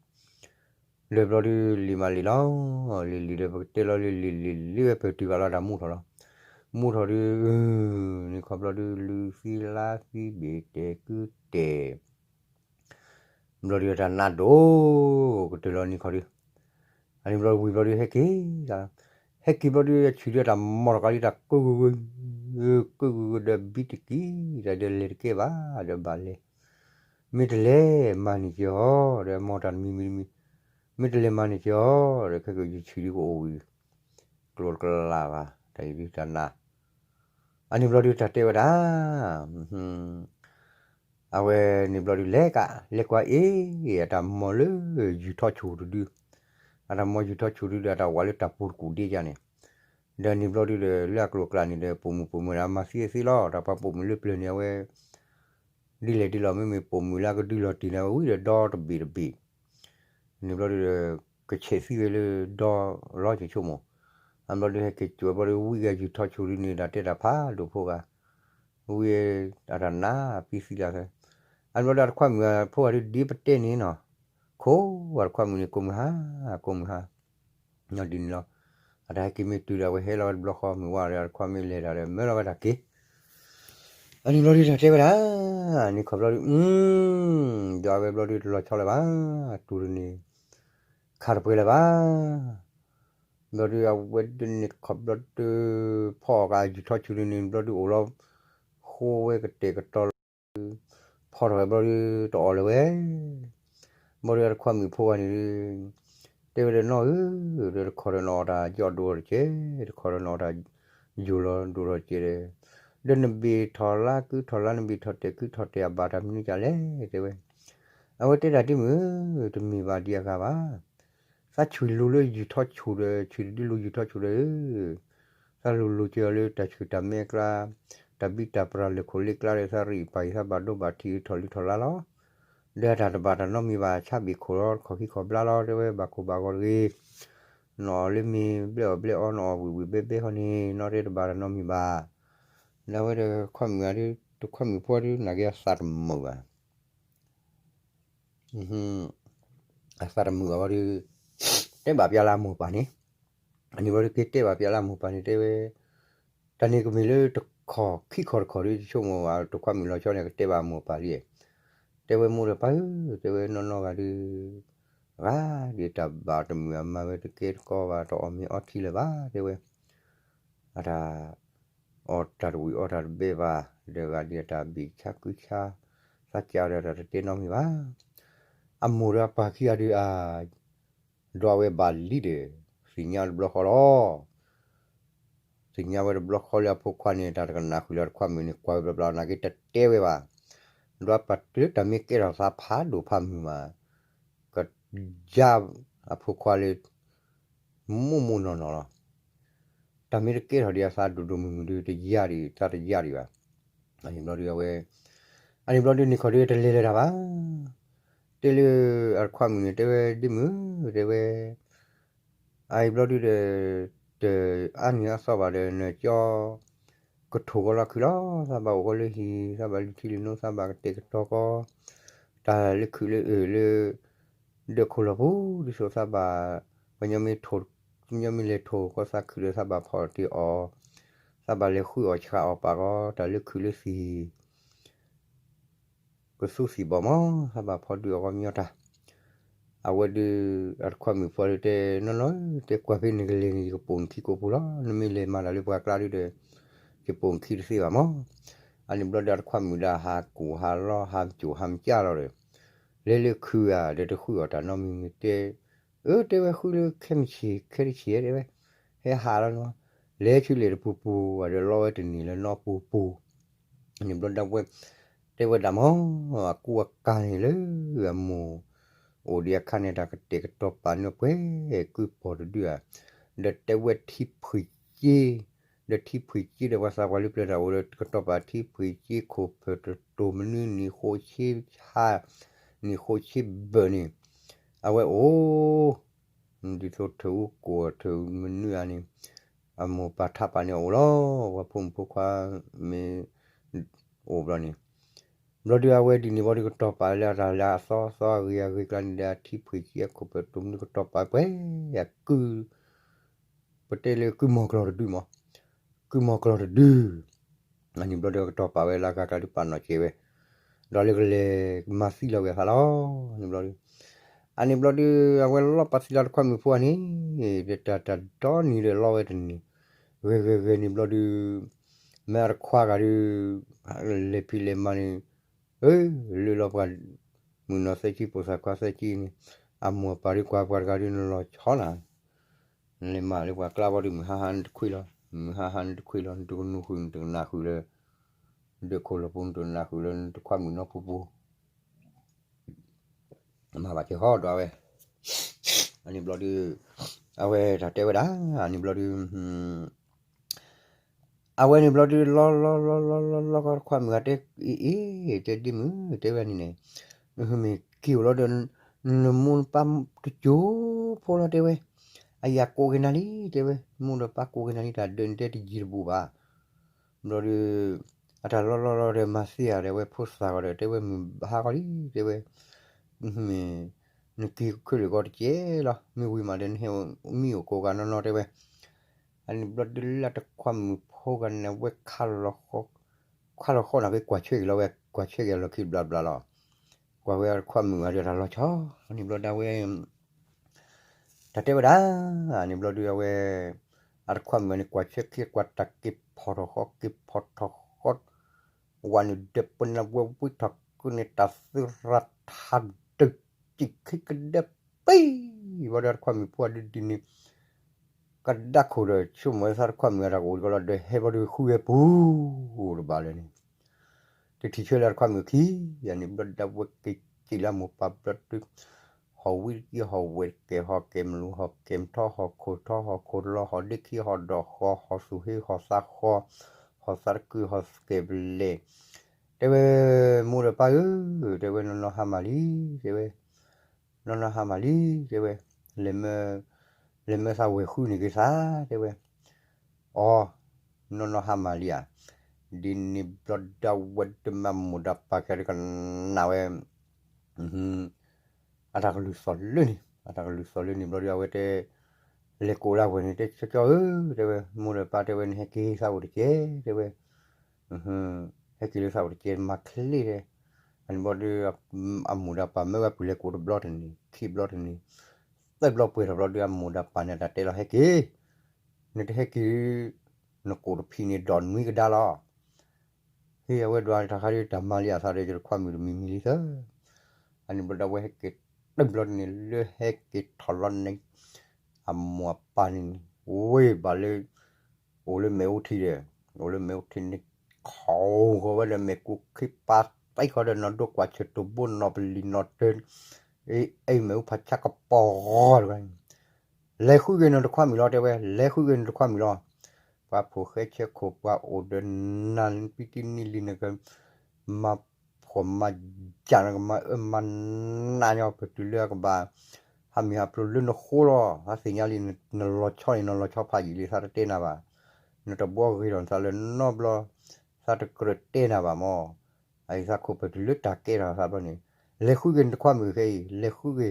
လၢဘျီဒုလံၤမးလံၤလီၤ လံၤလံၤဒီး ပကတဲလီၤလၢလံၤလံၤလံၤဝဲ ပတုၤဘၣ်လီၤတၢ်မူထီၣ်လီၤ မူထီၣ်ဒု န့ၣ်ခီဘျီဒု လူၤသံလါသံဘ့ၣ်တဲာ်ကုတဲာ် ဘျီဒုတၢ်နါဒိၣ် ကတၢၢ်လီၤန့ၣ်ခီဒု အန့ၣ်ဘျီဝံၤဘျီဒု ဟဲက့ၤ ဟဲက့ၤဘျီဒု အဆံးဒုတၢ်မီၢ်ထီၣ်ကါလံ တၢ်ကၢၢ်ဂၢၢ်ဂၢၢ် ကၢၢ်ဂၢၢ်ဂၢၢ်ဒီးဘံတကံၢ် တၢ်ဒီးလဲၤတကဲဘၣ် ဒီးဘၣ်လဲၤ မ့ၢ်တလဲၤမၤန့ၢ်က့ၤအီၤ ဒီးမီၢ်တၢ်တမံၤမံၤတမံၤ မ့ၢ်တလဲၤမၤန့ၢ်က့ၤအီၤ ဒီးခဲကယဆံးဒုကအိၣ်ဝံၤ ကျိၤတကလးဘၣ် တၢ်အံၤဒုတၢ်နါ အန့ၣ်ဘျီဒုတၢ်တဲဝဲဒၣ် အဝဲန့ၣ်ဘျီဒုလဲၤကး လဲၤကွၢ်အ့ၣ် အတၢ်မီၢ်လၢယူၤထီၣ်ဆူၣ်တဒု အတၢ်မီၢ်ယူၤထီၣ်ဆူၣ်တဒုဒီး အတၢ်ဝးလၢတၢ်ပူၤတကူၣ်ဒ့ယါန့ၣ် ဒီးန့ၣ်ဘျီဒုဒီး လၢအကျိၤအကျဲန့ၣ်ဒီး ပိာ်မုၣ်ပိာ်မုၣ်ဒီး အမၤသံသ့လီၤ တၢ်ပှၤပိာ်မုၣ်လၢပျၢၤန့ၣ် အဝဲ ဒ်လဲၣ်ဒ်လဲၣ် မ့မ့ၢ်ပိာ်မုၣ်လၢအကဒုလီၤတံၢ်န့ၣ် အဝဲဝံၤဒီးဒီတဘ့ၣ်တဘ့ၣ် န့ၣ်ဘျီဒုဒီး ကဆဲးသံဝဲလၢဒီလီၤ ယဆိကမိၣ် အဘျီဒုဟဲက့ၤကွၢ်ဘျီဒု ဝံဂၤယူၤထီၣ်ဆူၣ်ဒုန့ၣ် တၢ်တဲတၢ်ဖးဒိၣ်ဖိဂၤ ဝံအတၢ်နါပံသံလၢ်သၢ အဘျီဒုအတခွါမုၣ်အဖိဂၤဒု ဒ်ပတဲန့ၣ်နီၤ ခိးအတခွါမုၣ်န့ၣ် ကိးမုၢ်ဟါ ကိးမုၢ်ဟါ ဒ်န့ၣ်လီၤ အတၢ်ဟဲက့ၤမ့ၢ်တုၤဒီး အဝဲဟဲလီၤဝဲတဘျီဃီ မုၢ်ဝါဒီး အတခွါမ့ၢ်လဲၤတၢ်ဒီး မၢလီၤဝဲတၢ်က့ၤ အန့ၣ်ဘျီဒုတၢ်တဲဝဲဒၣ် န့ၣ်ခီဘျီဒု ဒွးဝဲဘျီဒုတလီၤဆီလၢၤဘၣ် တူၢ်တန့ၣ် ခါတပှဲၤလၢၤဘၣ် ဘျီဒုအဝဲဒုန့ၣ်ခီဘျီဒု ဖီၣ်ကယူၤထီၣ်ဆူၣ်ဒုန့ၣ် ဘျီဒုအိၣ်လီၤ ဃိဝဲကတဲာ်ကတီၤလီၤ ဖီၣ်ထီၣ်ဝဲဘျီဒု တအီၣ်လၢၤဝဲ ဘျီဒုအတခွါမုၣ်ဖိဂၤန့ၣ်ဒု တဲဝဲဒီးနီၢ်ဧၢ ဒီးတခီဒီးနအီၣ်တၢ်ယီၣ်ဒိၣ်ထီၣ်တကဲ တခီဒီးနအီၣ်တၢ်ယိၤလီၤဒိၣ်ထီၣ်တကဲဒီး ဒီးနဘ့ၣ်ထီၣ်လါကုထီၣ်လါ နဘ့ၣ်ထီၣ်တဲာ်ကုထီၣ်တဲာ်အဘၣ်တၢ်မနုၤကလဲၣ် တဲဝဲ အဝဲတဲဒၣ်ဒ်မုၢ် တမ့ၢ်ဘၣ်ဒံးအဂၤဘၣ် သးဆူၣ်လိၤလၢယူၤထီၣ်ဆူၣ်ဒီး ဆူၣ်တဒုလိၤယူၤထီၣ်ဆူၣ်ဒီး သးလိၤလိၤက့ၤအီၤလၢတၢ်ဆူၣ်တၢ်မဲအကျါ တၢ်ဘံၣ်တၢ်ပြၢ်လၢခိၣ်လ့ကျါဒီး သးရံၣ်ပာ်အံၤ သးဘၣ်ဒိဘၣ်ထံးအုးထီၣ်လုၢ်ထီၣ်လါလီၤ. ဒီးတၢ်တဘၣ်တၢ်နီတမံၤဘၣ် ဆါဘ့ၣ်ခိၣ်လီၤ တခီၣ်ခံခီၣ်ဘျါလီၤ တဲဝဲဘၣ်ခိၣ်ဘၣ်ဂီၤတဂ့ၤ နအီၣ်လၢမ့ၢ်ဘျဲၣ်အီၣ်ဘျဲၣ်အီ နအီၣ်ဝံၣ်ဝံၣ်ဘဲဘဲဃီန့ၣ် နီၢ်တဲတဘၣ်တၢ်နီတမံၤဘၣ်. ဒီးအဝဲတခွါမုၣ်ဧါဒု တခွါမုၣ်ဖိဒု နာ်က့အသးတမုာ်ဘၣ် အသးတမုာ်ဘၣ်ဝဲဒု တဲဘၣ်ပျဲလၢအမိၢ်ပၢ်န့ၣ် အန့ၣ်ဘျီဒုက့ၤတဲဘၣ်ပျဲလၢအမိၢ်ပၢ်န့ၣ် တဲဝဲ တၢ်န့ၣ်ကမ့ၢ်လၢတခီၣ်ခံခီၣ်တခီၣ်ဒု ယဆိကမိၣ်ဘၣ် တခွါမုၣ်လီၤဆီန့ၣ် ကတဲဘၣ်အမိၢ်ပၢ်လံ တဲဝဲမိၢ်ဒီးပၢ်ဧၢ တဲဝဲနီၢ်နီၢ်ဂၤဒု ဂၤဒုးတၢ်ဘၣ်တမုာ်အမၤဝဲတကဲတကီဘၣ် တအီၣ်မ့ၤအီထံလၢၤဘၣ် တဲဝဲ အတၢ် အီၣ်တၢ်တဝံၤအီတၢ်တဘဲဘၣ် ဒီးဂၤဒုးအတၢ်ဘံၣ်ဆါကုဆါ သးကးဒီးတၢ်တတဲနီတမံၤဘၣ်. အမိၢ်ဒီးအပၢ်ခံဂၤဒုးအ ဒွးဝဲဘၣ်လံဒီး သ့ၣ်ညါတဘျီဃီလီၤ. သ့ၣ်ညါဝဲတဘျီဃီလၢအဖိခွါန့ၣ် တၢ်တကနၣ်ဃုာ်လၢတခွါမုၣ်န့ၣ် ကွၢ်ဝဲဘျီဘျီနာ်က့တတဲဝဲဘၣ်. ဒွးပာ်တုၤလၢတၢ်မ့ၢ်ကဲထီၣ်သးဖးဒိၣ်ဖးမုၢ်မး ကယါအဖိခွါလၢ မိၢ်မိၢ်နီၢ်နီၢ်လီၤ. တၢ်မ့ၢ်တကဲထီၣ်ဒံးအသးဒိၣ်ဒိၣ်မုၢ်မုၢ်ဒီး တယၤဒံး သးတယၤဒံးဘၣ်. အန့ၣ်ဘျီဒုးအဝဲ, အန့ၣ်ဘျီဒုးန့ၣ်ခီဒုးတလဲၤလၢၤတၢ်ဘၣ်. တဲလၢအတခွါမုၣ်န့ၣ် တဲဝဲဒ်မုၢ် တဲဝဲ အအံၤဘျီဒုးဒီး တအါနံၤအါသီဘၣ်ဒီး နကၠီ ကထိၣ်ဂီၤလီၤခုၣ်လီၤ. သးဘၣ်အိၣ်ဂီၤလၢဟံၣ် သးဘၣ်လုၢ်ထံလုၢ်နိ သးဘၣ်ကတဲာ်ကတီၤကီ တၢ်လၢခုၣ်လၢအုၣ်လၢ ဒၢးခိၣ်လီၤပူၤ ဒ်သိးသးဘၣ် ပညီမ့ၢ်ထိၣ် ပညီမ့ၢ်လဲၤထိၣ်ကီသးခုၣ်ဒီး သးဘၣ်ဖီၣ်တ့ၢ်အီၤ သးဘၣ်လဲၤဃုအီၣ်ဆှးအီၣ်ပာ်ကီ တၢ်လၢခုၣ်လၢသံၣ် ကသူသံၣ်ဘီၣ်မး သးဘၣ်ဖီဒုးအီၤဂီၢ်မညီတၢ် အဝဲဒုး အတခွါမုၣ်ဖိဒုးတဲ နီၢ်နီၢ်ဧၢ တဲကွၢ်ဖဲနကလဲၤန့ၣ် ယကပိာ်နခံကိးပူၤလီၤ. နမ့ၢ်လဲၤမၤတၢ်လၢပှၤကျါဒုးဒီး ယပိာ်နခံတသ့ဘၣ်မး. အန့ၣ်ဘျီဒီးအတခွါမုၣ်ဒၣ်ဟးကူၣ်ဟးလီ ဟးကၠိၣ်ဟးမကၢ်လီၤဒီး လဲၤလၢခုၣ်ဧါ ဒီးတဃုအီၣ်တၢ်နီတမံၤမံၤတဲ အၢ တဲဝဲဃုလၢခဲမုၢ်ဆ့ၣ် ခဲတဆံးတဲဝဲ ဟဲဟးလီၤနီၤ လဲၤဆူလဲၣ်တပူၤပူၤ ဒီးလီဝဲတန့ၢ်လၢနီပူၤပူၤ န့ၣ်ဘျီဒၣ်ဝဲ တဲဝဲဒၣ်မး အကူအကၤန့ၣ်လၢ အမိၢ် အိၣ်ဒံးအခါန့ၣ် တၢ်ကတဲာ်ကတီၤပာ်န့ၢ်ပှဲၤ ကုၢ်ပီၢ်တဒုဧါ ဒီးတဲဝဲထံဖှံၣ်က့ ဒီးထံဖှံၣ်က့ဒီးပှၤသးပှၢ်လၢပျၢၤတၢ်အိၣ်ဒီး ကတီၤပာ်ထံဖှံၣ်က့ ခိၣ်ဖၢၣ်တတိၤမနုၤ နံၣ်ဃိးဆံဟါ နံၣ်ဃိးဆံဘၢၣ်န့ၣ် အဝဲအိၣ် ဒ်သိးထုးအူကိၣ်ထုးမနုၤဧါန့ၣ် အမိၢ်ပာ်ထးပာ်န့ၢ်အအိၣ်လီၤ. ပှၤဖိမုၣ်ဖိခွါမ့ၢ်အိၣ်ဘျီန့ၣ် ဘျီဒုးအဝဲဒ်န့ၣ်ဘျီဒုး ကတီၤပာ်လၢအတၢ်လၢအသီသီအဂ့ၤအဂ့ၤကျါန့ၣ်ဒီး အထံဖှံၣ်က့အခိၣ်ဖၢၣ်တတိၤမနုၤ ကတီၤပာ်ပှဲၤ အကုၢ် ပတဲလၢကုၢ်မီၤကျီၢ်တဒုမး ကုၢ်မီၤကျီၢ်တဒု အန့ၣ်ဘျီဒုးကတီၤပာ်ဝဲလၢအဂၤကျါဒုးပာ်နီၣ်ကဲးဝဲ ဒီးလၢကလဲၤမၤသံလီၤဝဲအသးလီၤ. န့ၣ်ဘျီဒုး အန့ၣ်ဘျီဒုး အဝဲလီၤပာ်သံလီၤတခွါမုၣ်ဖိအန့ၣ် တၢ်တၢ်ဒီနံၤဒီးလီၤဝဲတန့ၢ် ဂဲၤဂဲၤဂဲၤန့ၣ်ဘျီဒုး မ့ၢ်အတခွါဂၤဒုး လဲၤဖံးလဲၤမၤန့ၣ် လၢလီၤပှၤ မုၢ်နီၢ်သၢဆံ ပိာ်သၣ်ခွါသၢဆံန့ၣ် အမိၢ်အပၢ်ဒုးကွၢ်ပှၤတဂၤဒုး နလီၤဆီနၤ နလဲၤမၤလၢပှၤကျါဘီဒုး မုၢ်ဟါဟါနတခွံလီၤ မုၢ်ဟါဟါနတခွံလီၤ နတကနူၤဃုာ် နတကနၣ်ဃုာ်လၢ ဒၢးခိၣ်လီၤပူၤ နတကနၣ်ဃုာ်လၢ နတခွါမုၣ်နီပူၤပူၤ မၤဘၣ်က့ၤဟီဒီးအဝဲ အန့ၣ်ဘျီဒုး အဝဲတၢ်တဲဝဲဒၣ် အန့ၣ်ဘျီဒုး အဝဲန့ၣ်ဘျီဒုး လီၤလီၤလီၤလီၤလီၤလီၤ တခွါမုၣ်ဂၤတဲ အ့ၣ်အ့ၣ် တဲဒ်မုၢ် တဲဝဲန့ၣ်န့ၣ် မ့ၢ်က့ၤအိၣ်လီၤဒီး နမိၢ်နပၢ်တစိၤဖိလီၤတဲဝဲ အယၤကိးက့ၤနၤလံ တဲဝဲ မိၢ်ဒီးပၢ်ကိးက့ၤနၤလံ တၢ်ဒၢးန့ၣ်တဲတယံၤတဘူးဘၣ် ဘျီဒုး အတၢ်လီၤလီၤလီၤဒီးမၤသံဧါဒီး အဝဲဖိသၣ်ဂီၤဒီး တဲဝဲမုၢ်ဟါဂီၤလံ တဲဝဲ မ့ၢ် နက့ၤခဲလၢာ်ဂီၤတကဲလီၤ မ့ၢ်ဝံၤမးဒီး နဟဲမံအိၣ်ကိးဂၤနီၢ်နီၢ်တဲဝဲ အန့ၣ်ဘျီဒုးလၢတခွါမုၣ်ဖိဂၤန့ၣ် အဝဲ ခါလီၤဃီနၤက့ ကွၢ်ဆွဲက့ၤလီၤဝဲ ကွၢ်ဆွဲက့ၤအလီၢ်ခံဘျီဘျီလီၤ ကွၢ်ဝဲတခွါမုၣ်ဂၤဒီးတၢ်လီၤဆီ အန့ၣ်ဘျီဒုးအဝဲ တၢ်တဲဝဲဒၣ် န့ၣ်ဘျီဒုးအဝဲ အတခွါမုၣ်န့ၣ် ကွၢ်ဆၢခံကွၢ်တၢ်က့ၤဖီၣ်ထီၣ်ဃီ က့ၤဖီၣ်ထီၣ်ဃီ ဝၤနုာ်ဒၢးပနၢ်ဝဲဝံထီၣ်ကုန့ၣ် တၢ်သရၣ်ထးဒုး စံၣ်ခံကဒဲပံ ဘျီဒုးအတခွါမုၣ်ဖိဒုးဒ်န့ၣ် ကဒါခိၣ်ဒီး ဆိကမိၣ်သးတခွါမုၣ်အတၢ်ကအိၣ်ကလီၤ ဒီးဟဲဘျီဒုးဃုဝဲပူၤ တဘၣ်လၢန့ၣ် တထံၣ်ဆၢလၢအတခွါမုၣ်ခံ ယန့ၣ်ဘျီဒုးဝဲက့ၤစံၣ်လၢအမိၢ်ပၢ်ဘျီဒုး ဟီၣ်ဝံတကံ ဟီၣ်ဝဲၢ်တကဲ ဟီၣ်ကဲမလူၤ ဟီၣ်ကဲမထီ ဟီၣ်ခိၣ်ထီ ဟီၣ်ခိၣ်လီ ဟီၣ်ဒ့ခံ ဟီၣ်ဒီးဃီ ဟီၣ်သူၣ်ဟ့ ဟီၣ်သးဃီ ဟီၣ်သးတကု ဟီၣ်သကဲးပလဲၣ် တဲဝဲ မိၢ်ဒီးပၢ်ဧၢ တဲဝဲ နီၢ်နီၢ်ဟါမၢ်လံ တဲဝဲ နီၢ်နီၢ်ဟါမၢ်လံ တဲဝဲ လဲၤမၢ လဲၤမၢသးဝဲၢ်ဃုန့ၣ်က့ၤသး တဲဝဲ အီ နီၢ်နီၢ်ဟါမၢ်လံဧါ ဒ်န့ၣ်ဘျီဒုးဝဲတမ့ၢ်မိၢ်ဒီးပၢ်ကဲဒီးကနၣ်ဝဲ အတၢ်ကလုၢ်သီၣ်လၢန့ၣ် အတၢ်ကလုၢ်သီၣ်လၢန့ၣ်ဘျီဒုး အဝဲတဲ လဲၤကိးလၢအဝဲၢ်န့ၣ် တဲကၠီကၠီဧၢ တဲဝဲ မိၢ်ဒီးပၢ်တဲဝဲ နဟဲက့ၤသးအိၣ်တကဲ တဲဝဲ ဟဲက့ၤလၢသးအိၣ်တကဲ မၤချ့တဲ အန့ၣ်ဘျီဒုး အမိၢ်ဒီးပၢ်မၢဝဲပုၢ်လဲၤကိးတဘျီတန့ၣ် ခံဘျီတန့ၣ် သၢဘျီပှဲၤထီၣ်ဘျီဒုး အမိၢ်ဒီးပၢ်န့ၣ် တၢ်တဲလီၤဟဲက့ၤ နတဟဲက့ၤ နကိးတဖံးန့ၣ် ဒီးနွံကဒါလီၤ ဟ့ၣ်အဝဲဒွးတၢ်ခါဒ်တၢ်မၤလံအသးဒီး ယတခွါမုၣ်တမံၤမံၤလံသၢ အန့ၣ်ဘျီဒုးအဝဲဟဲက့ၤတဘျီတန့ၣ် လၢဟဲက့ၤထီၣ်လီၤန့ၣ် အမိၢ်အပၢ်န့ၣ် ဝ့ၢ်ဘၣ်လၢ အိၣ်လၢမဲာ်အိၣ်ထံဒီး အိၣ်လၢမဲာ်အိၣ်ထံန့ၣ် ခိးဝဲဒီးမဲာ်ကူခံပာ်သံဃီဒီး နီၢ်ဒိကွၢ်ဆၢၣ်တိၢ်ဘိနီၢ်ပလံၤနီၢ်တၢ အ့ၣ်မဲာ်အိၣ်ဖးဆါကပီၤတဂၤ လဲၤဃုက့ၤနတခွါမုၣ်လီၤ တဲဝဲ လဲၤဃုက့ၤနတခွါမုၣ်လီၤ ပှၤဖိၣ်ဃဲဆဲခိၣ်ပှၤအိၣ်ဒီးနၤ ပံတနံၣ်လံနက မၤဖှီၣ်မၤယာ် နကမၤအၢမၤနးညီ ပတုၤလၢအကဘၣ် ဟးမံၤဟးဖျိးလၢနဃိလီၤ. သးသ့ၣ်ညါလံ နလီၤဆီန့ၣ် နလီၤဆီဖးယံာ်လံ သးတတဲနၤဘၣ်. နတဘှီဂ့ၤထီၣ်နသးလၢနီတဘျီ သးတကြၢးတဲနၤဘၣ်မၢ်. အအံၤသးခိၣ်ပတုၤလၢတၢ်ကဲထီၣ်သးဘျီန့ၣ် လဲၤဃုက့ၤနတခွါမုၣ်ခဲအံၤ လဲၤဃုက့ၤ,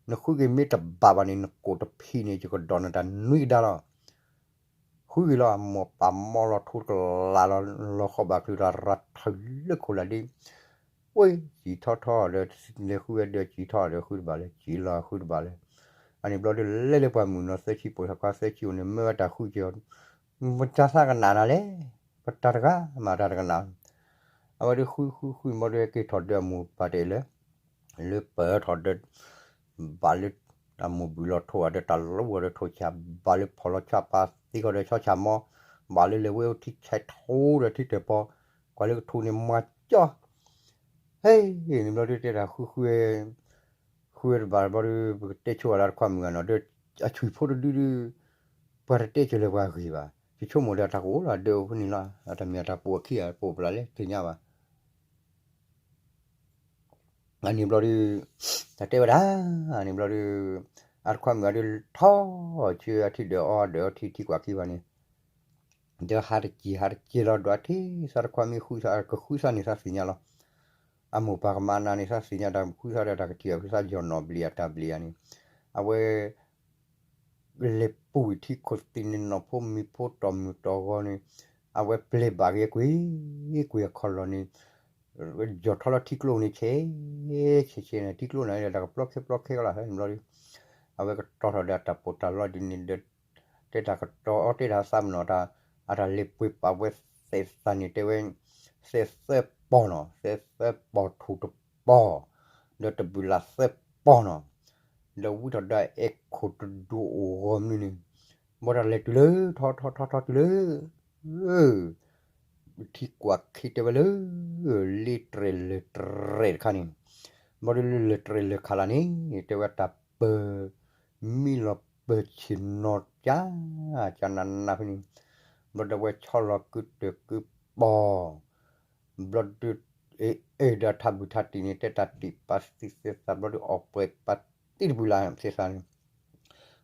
နဃုက့ၤမ့ၢ်တဘၣ်ဘၣ်န့ၣ် နကိာ်တဖံးန့ၣ် ယကဒိးနတၢ်နွံကဒါလီၤ. ဃုက့ၤလီၤ အမိၢ်ပၢ်မီလီၤထိတကလးလီၤ လီၤဃီဘၣ်ချုးတၢ်ရၤထၢၣ်လၢခိၣ်လၢဒ့ ဝဲစံၣ်ထီထီဒီး လဲၤဃုဝဲဒီးစံၣ်ထီဒီးဃုတဘၣ်လဲၣ် စံၣ်လီၤဃုတဘၣ်လဲၣ်. အန့ၣ်ဘျီဒုးလဲၤလၢပှၢ်မုၢ်နီၤ သၢဆံပိာ်ထီၣ်ခွါသၢဆံအိၣ်န့ၣ် မၢဝဲတၢ်ဃုက့ၤအီၤ မတၤသးကနၣ်နၤလဲၣ်, ပတၢ်တဂၤမၤတၢ်တကနၣ်. အဝဲဒုးဃုဃုဃုဘျီဒုးဟဲက့ၤထီၣ်ဒီးအမိၢ်ပၢ်တဲလၢ လၢပၢၢ်ထီၣ်ဒီး ဘၣ်လၢ အမိၢ်ဘုၣ်လီၤထိၣ်ဒီးတၢ်လီဝဲဒီးထိၣ်ဆၣ် ဘၣ်လၢဖီၣ်လီၤဆီပာ်သံဃီဒီးဆီဆၣ်မီ, ဘၣ်လၢလဲၤဝဲအိၣ်ထံဆဲးထိဒီးထံတၢၣ်ပီ, ကွၢ်လၢကထူးန့ၣ်မွၤကၠီ ဟဲ န့ၣ်ဘျီဒုးတဲတၢ်ဃုဃု ဃုဝဲတဘၣ်ဘျီဒုး ပကတဲဆိဝဲဒၣ်တခွါမုၣ်ဂၤနီၤ ဒီးအဆွံၣ်ဖိတဒုဒုး ပှၤတတဲကၢၤလၢပှၤဂ့ၤဘၣ်, ယဆိကမိၣ်ဒီးတၢ်ကအိၣ်လီၤ အဒၢးအိၣ်ဖဲန့ၣ်လီၤ အတၢ်မ့ၢ်အတၢ်ပိာ်အခံဂၤပိာ်ပျၢ်လဲၣ် သ့ၣ်ညါဘၣ်. အန့ၣ်ဘျီဒုး တၢ်တဲဝဲဒၣ် အန့ၣ်ဘျီဒုး အတခွါမုၣ်ဂၤဒုးထီၣ်ဆူအထံဒၢးအီဒၢးအီထံထံကွၢ်ခံဘၣ်န့ၣ် ဒီးဟးတစဲးဟးတစဲးလီၤ ဒွးထံသးတခွါမ့ၢ်ဃုသးကဃုသးန့ၣ်သးသ့ၣ်ညါလီၤ. အမိၢ်ပၢ်ကမၤနၤန့ၣ် သးသ့ၣ်ညါတၢ်ဃုသးဒီးတၢ်ကထံၣ်အီၤ သးယီၢ်နီၣ်ဘျံးအတၢ်ဘျံးဧါန့ၣ် အဝဲ လဲၤပူၤထံခိၣ်သ့ၣ်န့ၣ် နီၢ်ဖိမံၤဖိတီၢ်မုၢ်တီၢ်ဂီၤန့ၣ် အဝဲပျဲဘၣ်က့ၤကွ့ၢ်ကွ့ၢ်အခီၣ်လီၢ်န့ၣ် ယီၢ်ထီၣ်လီၤထံကျိန့ၣ် ဆဲးဆဲးဆဲးန့ၣ် ထံကျိန့ၣ်ဒီးတၢ်ကပျီခဲပျီခဲကလီၤ ဟဲန့ၣ်ဘျီဒုး အဝဲကတီၤထီၣ်ဒီးအတၢ်ပိာ်တၢ်လီဒ်န့ၣ်ဒီး တဲတၢ်ကတီၤအီၣ်တဲတၢ်သးမနီၤတၢ် အတၢ်လဲၤပှ့ၤပာ်ဝဲသဲးသးန့ၣ် တဲဝဲ သဲးသၢပီၢ်နီၤ သဲးသၢပီၢ်ထူၣ်တပီၢ် ဒီးတဘုၣ်လၢ်သၢပီၢ်နီၤ ဒီးဝံထီၣ်ဒီးအဲၣ်ခိၣ်တဒူအိၣ်ဂီၢ်မနုၤန့ၣ် ဘၣ်တၢ်လဲၤတုၤလၢ ထီထီထီထီတုၤလၢ ထံကွၢ်ခံတဲဝဲလၢ လ့တြဲၤလၢၢ်တြဲၤတခါန့ၣ် ဘၣ်ဒုးလၢလၢၢ်တြဲၤလၢၢ်ခးလၢ်န့ၣ် တဲဝဲတၢ်ပၢၤ မံလီၤပၢၤဆ့ၣ်နီၤကၠၢ် ကၠၢ်နးနးဖဲန့ၣ် ဘျီဒီးဝဲဆီလီၤကုတၢၢ်ကုပီၢ် ဘျီဒုး အဲၣ်ဒီးထးဘုၣ်ထးတံၢ်န့ၣ် တဲတၢ်တံၢ်ပာ်သံသဲသး ဘျီဒုးအီၣ်ပှဲၤပာ်တံၢ်တဘုၣ်လၢ်သဲသးန့ၣ်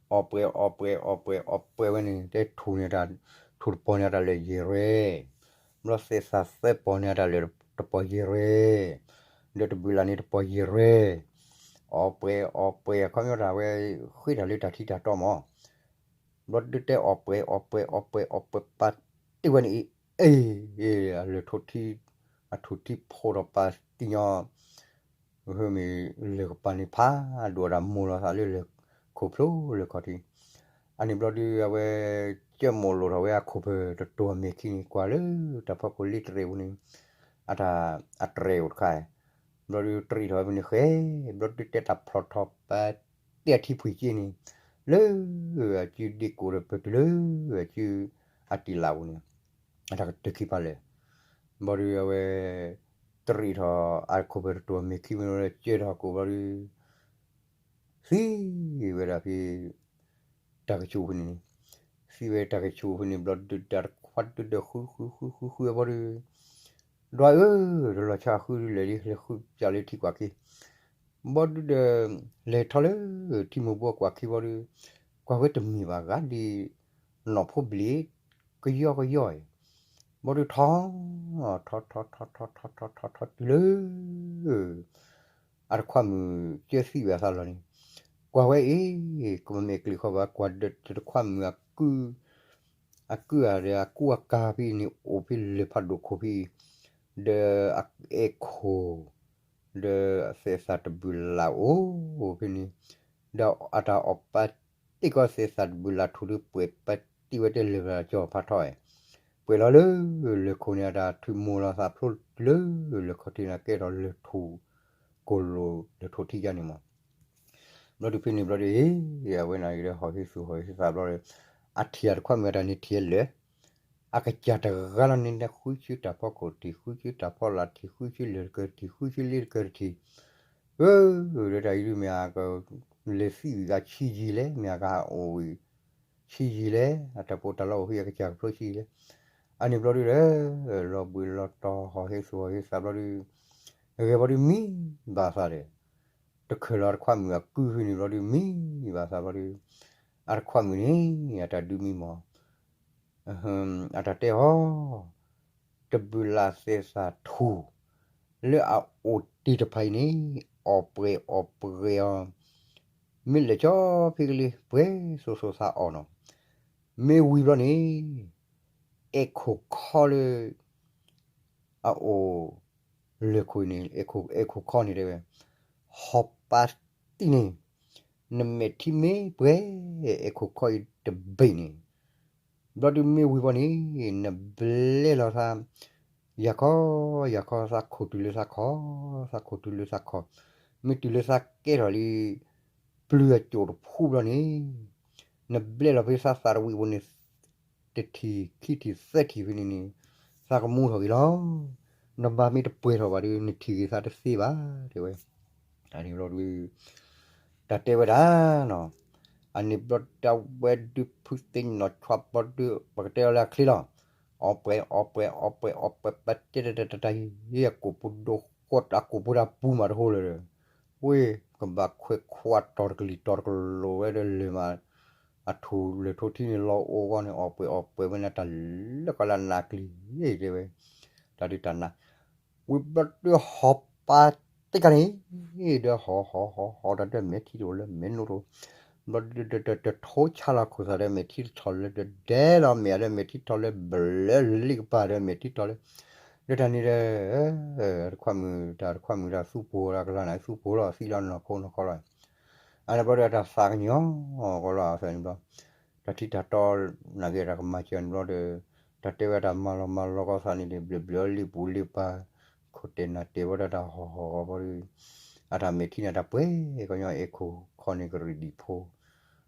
အီၣ်ပှဲၤအီၣ်ပှဲၤအီၣ်ပှဲၤအီၣ်ပှဲၤဝဲန့ၣ် တဲထူၣ်န့ၣ် ထူၣ်တပီၢ်န့ၣ်တၢ်လၢာ်ယံာ်ရဲ ဘျီသဲသးသၢပီၢ်န့ၣ်တၢ်လၢာ်တပီၢ်ယံာ်ရဲ ဒီးတဘုၣ်လၢ်န့ၣ်တပီၢ်ယံာ်ရဲ အီၣ်ပှဲၤအီၣ်ပှဲၤအခီပညီတၢ်ဝဲ ဃ့တၢ်လၢတၢ်ထံတၢ်တီမး ဘျီဒုးတဲအီၣ်ပှဲၤအီၣ်ပှဲၤအီၣ်ပှဲၤပာ်တံၢ်ဝဲန့ၣ်အံၤ အ့ၣ် အလၢာ်ထိၣ်ထံ အထူၣ်ထံဖိးထီၣ်ပာ်တံၢ်ညီ မ့ၢ်လၢာ်ကပၤန့ၣ်ဖးဒိၣ်ဒီးမိၢ်လီၤသးလၢလၢာ်ခိၣ်ဖျိလၢာ်ခီၣ်ထံး အန့ၣ်ဘျီဒုးအဝဲ ကၢမိၢ်လိာ်ထီၣ်ဝဲအခိၣ်ပၢၢ်တတိၤအမဲာ်ခံန့ၣ် ကွၢ်လၢတၢ်ဖီခိၣ်လ့တြဲၤပူၤန့ၣ် အတၢ်အတြဲၤအိၣ်တခါ ဘျီဒုးတရံးထီၣ်ဝဲဖဲန့ၣ်ဃဲ ဘျီဒုးတဲတၢ်ဖျိးထီၣ်ပာ်တံၢ်အထံဖှံၣ်က့န့ၣ် လၢအစုဒ့ကိးဒီးပတုၤလၢ အစုအတံၢ်လၢ်ပူၤန့ၣ် အတၢ်ကတၢၢ်ခံဖးလဲၢ် ဘျီဒုးအဝဲ တရံးထီၣ်အခိၣ်ပၢၢ်တတိၤအမဲာ်ခံမ့ၢ်လၢကၢထီၣ်ကိးဘျီဒုး သံဝဲဒၣ်ဖဲ တၢ်ကဆူးဖဲန့ၣ်န့ၣ် သံဝဲတၢ်ကဆူးဖဲန့ၣ် ဘျီဒုးတၢ်တခွါဒုးဒီးဃုဃုဃုဃုဃုဘျီဒုး ဒွးအၢ တလီၤဆီဃုဒုးလဲၤလံ လဲၤဃုပၠးလၢထံကွၢ်ခံ ဘျီဒုးဒီး လဲၤထီၣ်လၢ ထံမိၢ်ဘှီကွၢ်ခံဘျီဒုး ကွၢ်ဝဲတမ့ၢ်ဘၣ်ဂၤဒ် နီၢ်ဖိဘျံး ကယီကယီအံၤ ဘျီဒုးထီၣ် ထီၣ်ထီၣ်ထီၣ်ထီၣ်ထီၣ်ထီၣ်ထီၣ်ထီၣ်ထီၣ်တုၤလၢ အတခွါမုၣ်ကၢသံဝဲအသးလီၤန့ၣ် ကွၢ်ဝဲအံၤ ကမ့ၢ်ကျံၤဃီဘၣ် ကွၢ်ဒီးတခွါမုၣ်အကု အကုၢ်အဒီးအကူအကၤဖဲအံၤန့ၣ် အိၣ်ဖဲလၢၢ်ဖးဒိၣ်ခိၣ်ဖဲအံၤ ဒီးအအဲၣ်ခိၣ် ဒီးသဲးသးတဘုၣ်လၢ်အိၣ်ဖဲန့ၣ် ဒီးအတၢ်အီၣ်ပာ်တံၢ်ကီးသဲးသးတဘုၣ်လၢ်ထူၣ်ဒုးပှဲၤပာ်တံၢ်ဝဲတဲလၢာ်ဘၣ် ကၠီဖးထီၣ် ပှဲၤလီၤလၢ လၢၢ်ခိၣ်န့ၣ် အတၢ်ထုးမိၢ်လီၤသးဖျိတုၤလၢ လၢၢ်ခီၣ်ထံးန့ၣ် ကဲထီၣ်လၢၢ်ထူၣ် ကိၣ်လိၣ်လၢၢ်ထူၣ်ထံကါန့ၣ်မး ဘျီဒုးဖဲန့ၣ်ဘျီဒုး အဝဲန့ၣ်ဒီးဟီၣ်ဟ့ၣ်သူၣ်ဟီၣ်ဟ့ၣ်သးဘျီဒီး အထံၣ်အတခွါမုၣ်အတၢ်န့ၣ်ထံၣ်လၢ အကစၢ်တဂၤလီၤန့ၣ် ဃုဆူတၢ်ဖီခိၣ်ထံး ဃုဆူတၢ်ဖီလာ်ထံး ဃုဆူလၢၢ်တကၢၢ်တထံး ဃုဆူလ့တကၢၢ်တထံး အၢ ဒီးတၢ်အံၤဒုးမ့ၢ်အက လဲၤသံဝံၤဂၤဆံးယံာ်လဲၣ် မ့ၢ်အကဟးအိၣ်ဝံၤ ဆ ထံယံၤလဲၣ်, အတၢ်ပီးတၢ်လီအိၣ်ဟံၣ်အကစၢ်ကဖျိထံယံၤလဲၣ်. အန့ၣ်ဘျီဒုဒီး လီၤဘှံးလီၤတီၤ ဟီၣ်ဟ့သဝီဟ့သးဘျီဒု, ဂဲၤဘျီဒုမံဘၣ်သးဒီး တခၢၣ်လီၤတခွါမုၣ်အကုၢ်ဖဲန့ၣ်ဘျီဒု မံဘၣ်သးဘျီဒု, အတခွါမုၣ်န့ၣ် အတၢ်ဒုးမံမီၢ် အတၢ်တဲအီၤ, တဘုးလးသဲသးထူၣ် လၢအအိၣ်တ့ၢ်တဖၣ်အံၤန့ၣ် အီၣ်ပှဲၤအီၣ်ပှဲၤအီၤ, မ့ၢ်လဲၤကၠီဖဲကလံၤ ပှဲၤစိၤစိၤသးအီၣ်နီၤ, မ့ၢ်ဝံၤဘျီန့ၣ် အဲၣ်ခိၣ်ခီလၢ အအိၣ်လၢၢ်ခိၣ်အံၤန့ၣ် အဲၣ်ခိၣ်ခီန့ၣ်တဲဝဲ, ဟီၣ်ပာ်တံၢ်န့ၣ် နမဲာ်ထံမ့ၢ်ပှဲၤ အဲၣ်ခိၣ်ခီအံၤတဘ့ၣ်န့ၣ်, ဘျီဒုမ့ၢ်ဝံၤဘီန့ၣ် နဘျဲလီၤသး ယၤခီ ယၤခီ သးခိၣ်တုၤလၢသးခီ, သးခိၣ်တုၤလၢသးခီ, မ့ၢ်တုၤလၢသးကဲထီၣ်လံ ပျုၤအကၠိၣ်တဖူဘျီန့ၣ်, နဘျဲလီၤဖဲသးသးတဝံၤပူၤန့ၣ် တထံၣ်ခံထံၣ်သၢထံၣ်ဖဲန့ၣ်န့ၣ် သးကမူထီၣ်က့ၤလီၤ. နဘၣ်မ့ၢ်တပှဲၤထီၣ်ဘၣ်ဒီး နထံၣ်က့ၤသးတသ့ဘၣ် တဲဝဲ. အန့ၣ်ဘျီဒု တၢ်တဲဝဲဒၣ်နီၤ, အန့ၣ်ဘျီဒုဝဲဒုဖုသ့ၣ်နီၣ်ဆွးဘျီဒု ပကတဲအီၤလၢအချ့လီၤ. အီၣ်ပှဲၤ အီၣ်ပှဲၤ အီၣ်ပှဲၤ အီၣ်ပှဲၤ ပတဲတတတတ အကိာ်ပူၤဒိၣ်ဃီ အကိာ်ပူၤတၢ်ပူၤမးတဟိလၢၤဒီး, ဝ့ၢ် ကဘၣ်ခွဲးခွါတီၤတကလံၤတီၤတကလိၤဝဲဒီးလၢာ်မး, အထူၣ်လၢာ်ထိထံန့ၣ်လီၤအိၣ်ဂီၢ်န့ၣ် အီၣ်ပှဲၤ အီၣ်ပှဲၤဝဲန့ၣ် တၢ်လၢကီလၢနးကျံၤ တဲဝဲ, တၢ်ဒုးတၢ်နး ဝံၤဘျီဒုဟီၣ်ပာ်တ့ၢ်ကါန့ၣ် ဒီးဟီၣ်ဟီၣ်ဟီၣ်ဟီၣ်ဒီးမဲာ်ထံတအိၣ်လၢမဲာ်နိတအိၣ်, ဘျီဒုတထိဆါလီၤခိၣ်သးဒီးမဲာ်ထံတထီၣ်လၢ ဒီးဒဲလီၤမဲာ်ဒီးမဲာ်ထံထီၣ်လၢ ဘျၢလံကပၤဒီးမဲာ်ထံထီၣ်လၢ, ဒီးတၢ်န့ၣ်ဒီး တခွါမုၣ်တၢ် တခွါမုၣ်တၢ်သူၣ်ပိၢ်တၢ်ကလၤန့ၣ် သူၣ်ပိၢ်လီၤသံလီၤနီၢ်ခိနီၢ်ခီလီၤ. အန့ၣ်ဘျီဒီးတၢ်သးကညီၤကီလီၤအသးန့ၣ်ဘျီ တၢ်ထံတၢ်တီနာ်က့တၢ်ကမၤစၢၤန့ၣ်ဘျီဒီး တၢ်တဲဝဲတၢ်မၤလီၤမၤလီၤကီသးန့ၣ်ဒီး ဘျၢဘျၢလံပူၤလံပၤ ခိၣ်တဲာ်နၢ်တဲာ်ဝဲဒၣ်တၢ်ဟီၣ်ဟီၣ်ဂီၤဘျီဒီး အတၢ်မဲာ်ထံန့ၣ်တၢ်ပှဲၤကညီအဲၣ်ခိၣ်ခီန့ၣ်ကရံၣ်ဒံးဖိ ဘျီဒီး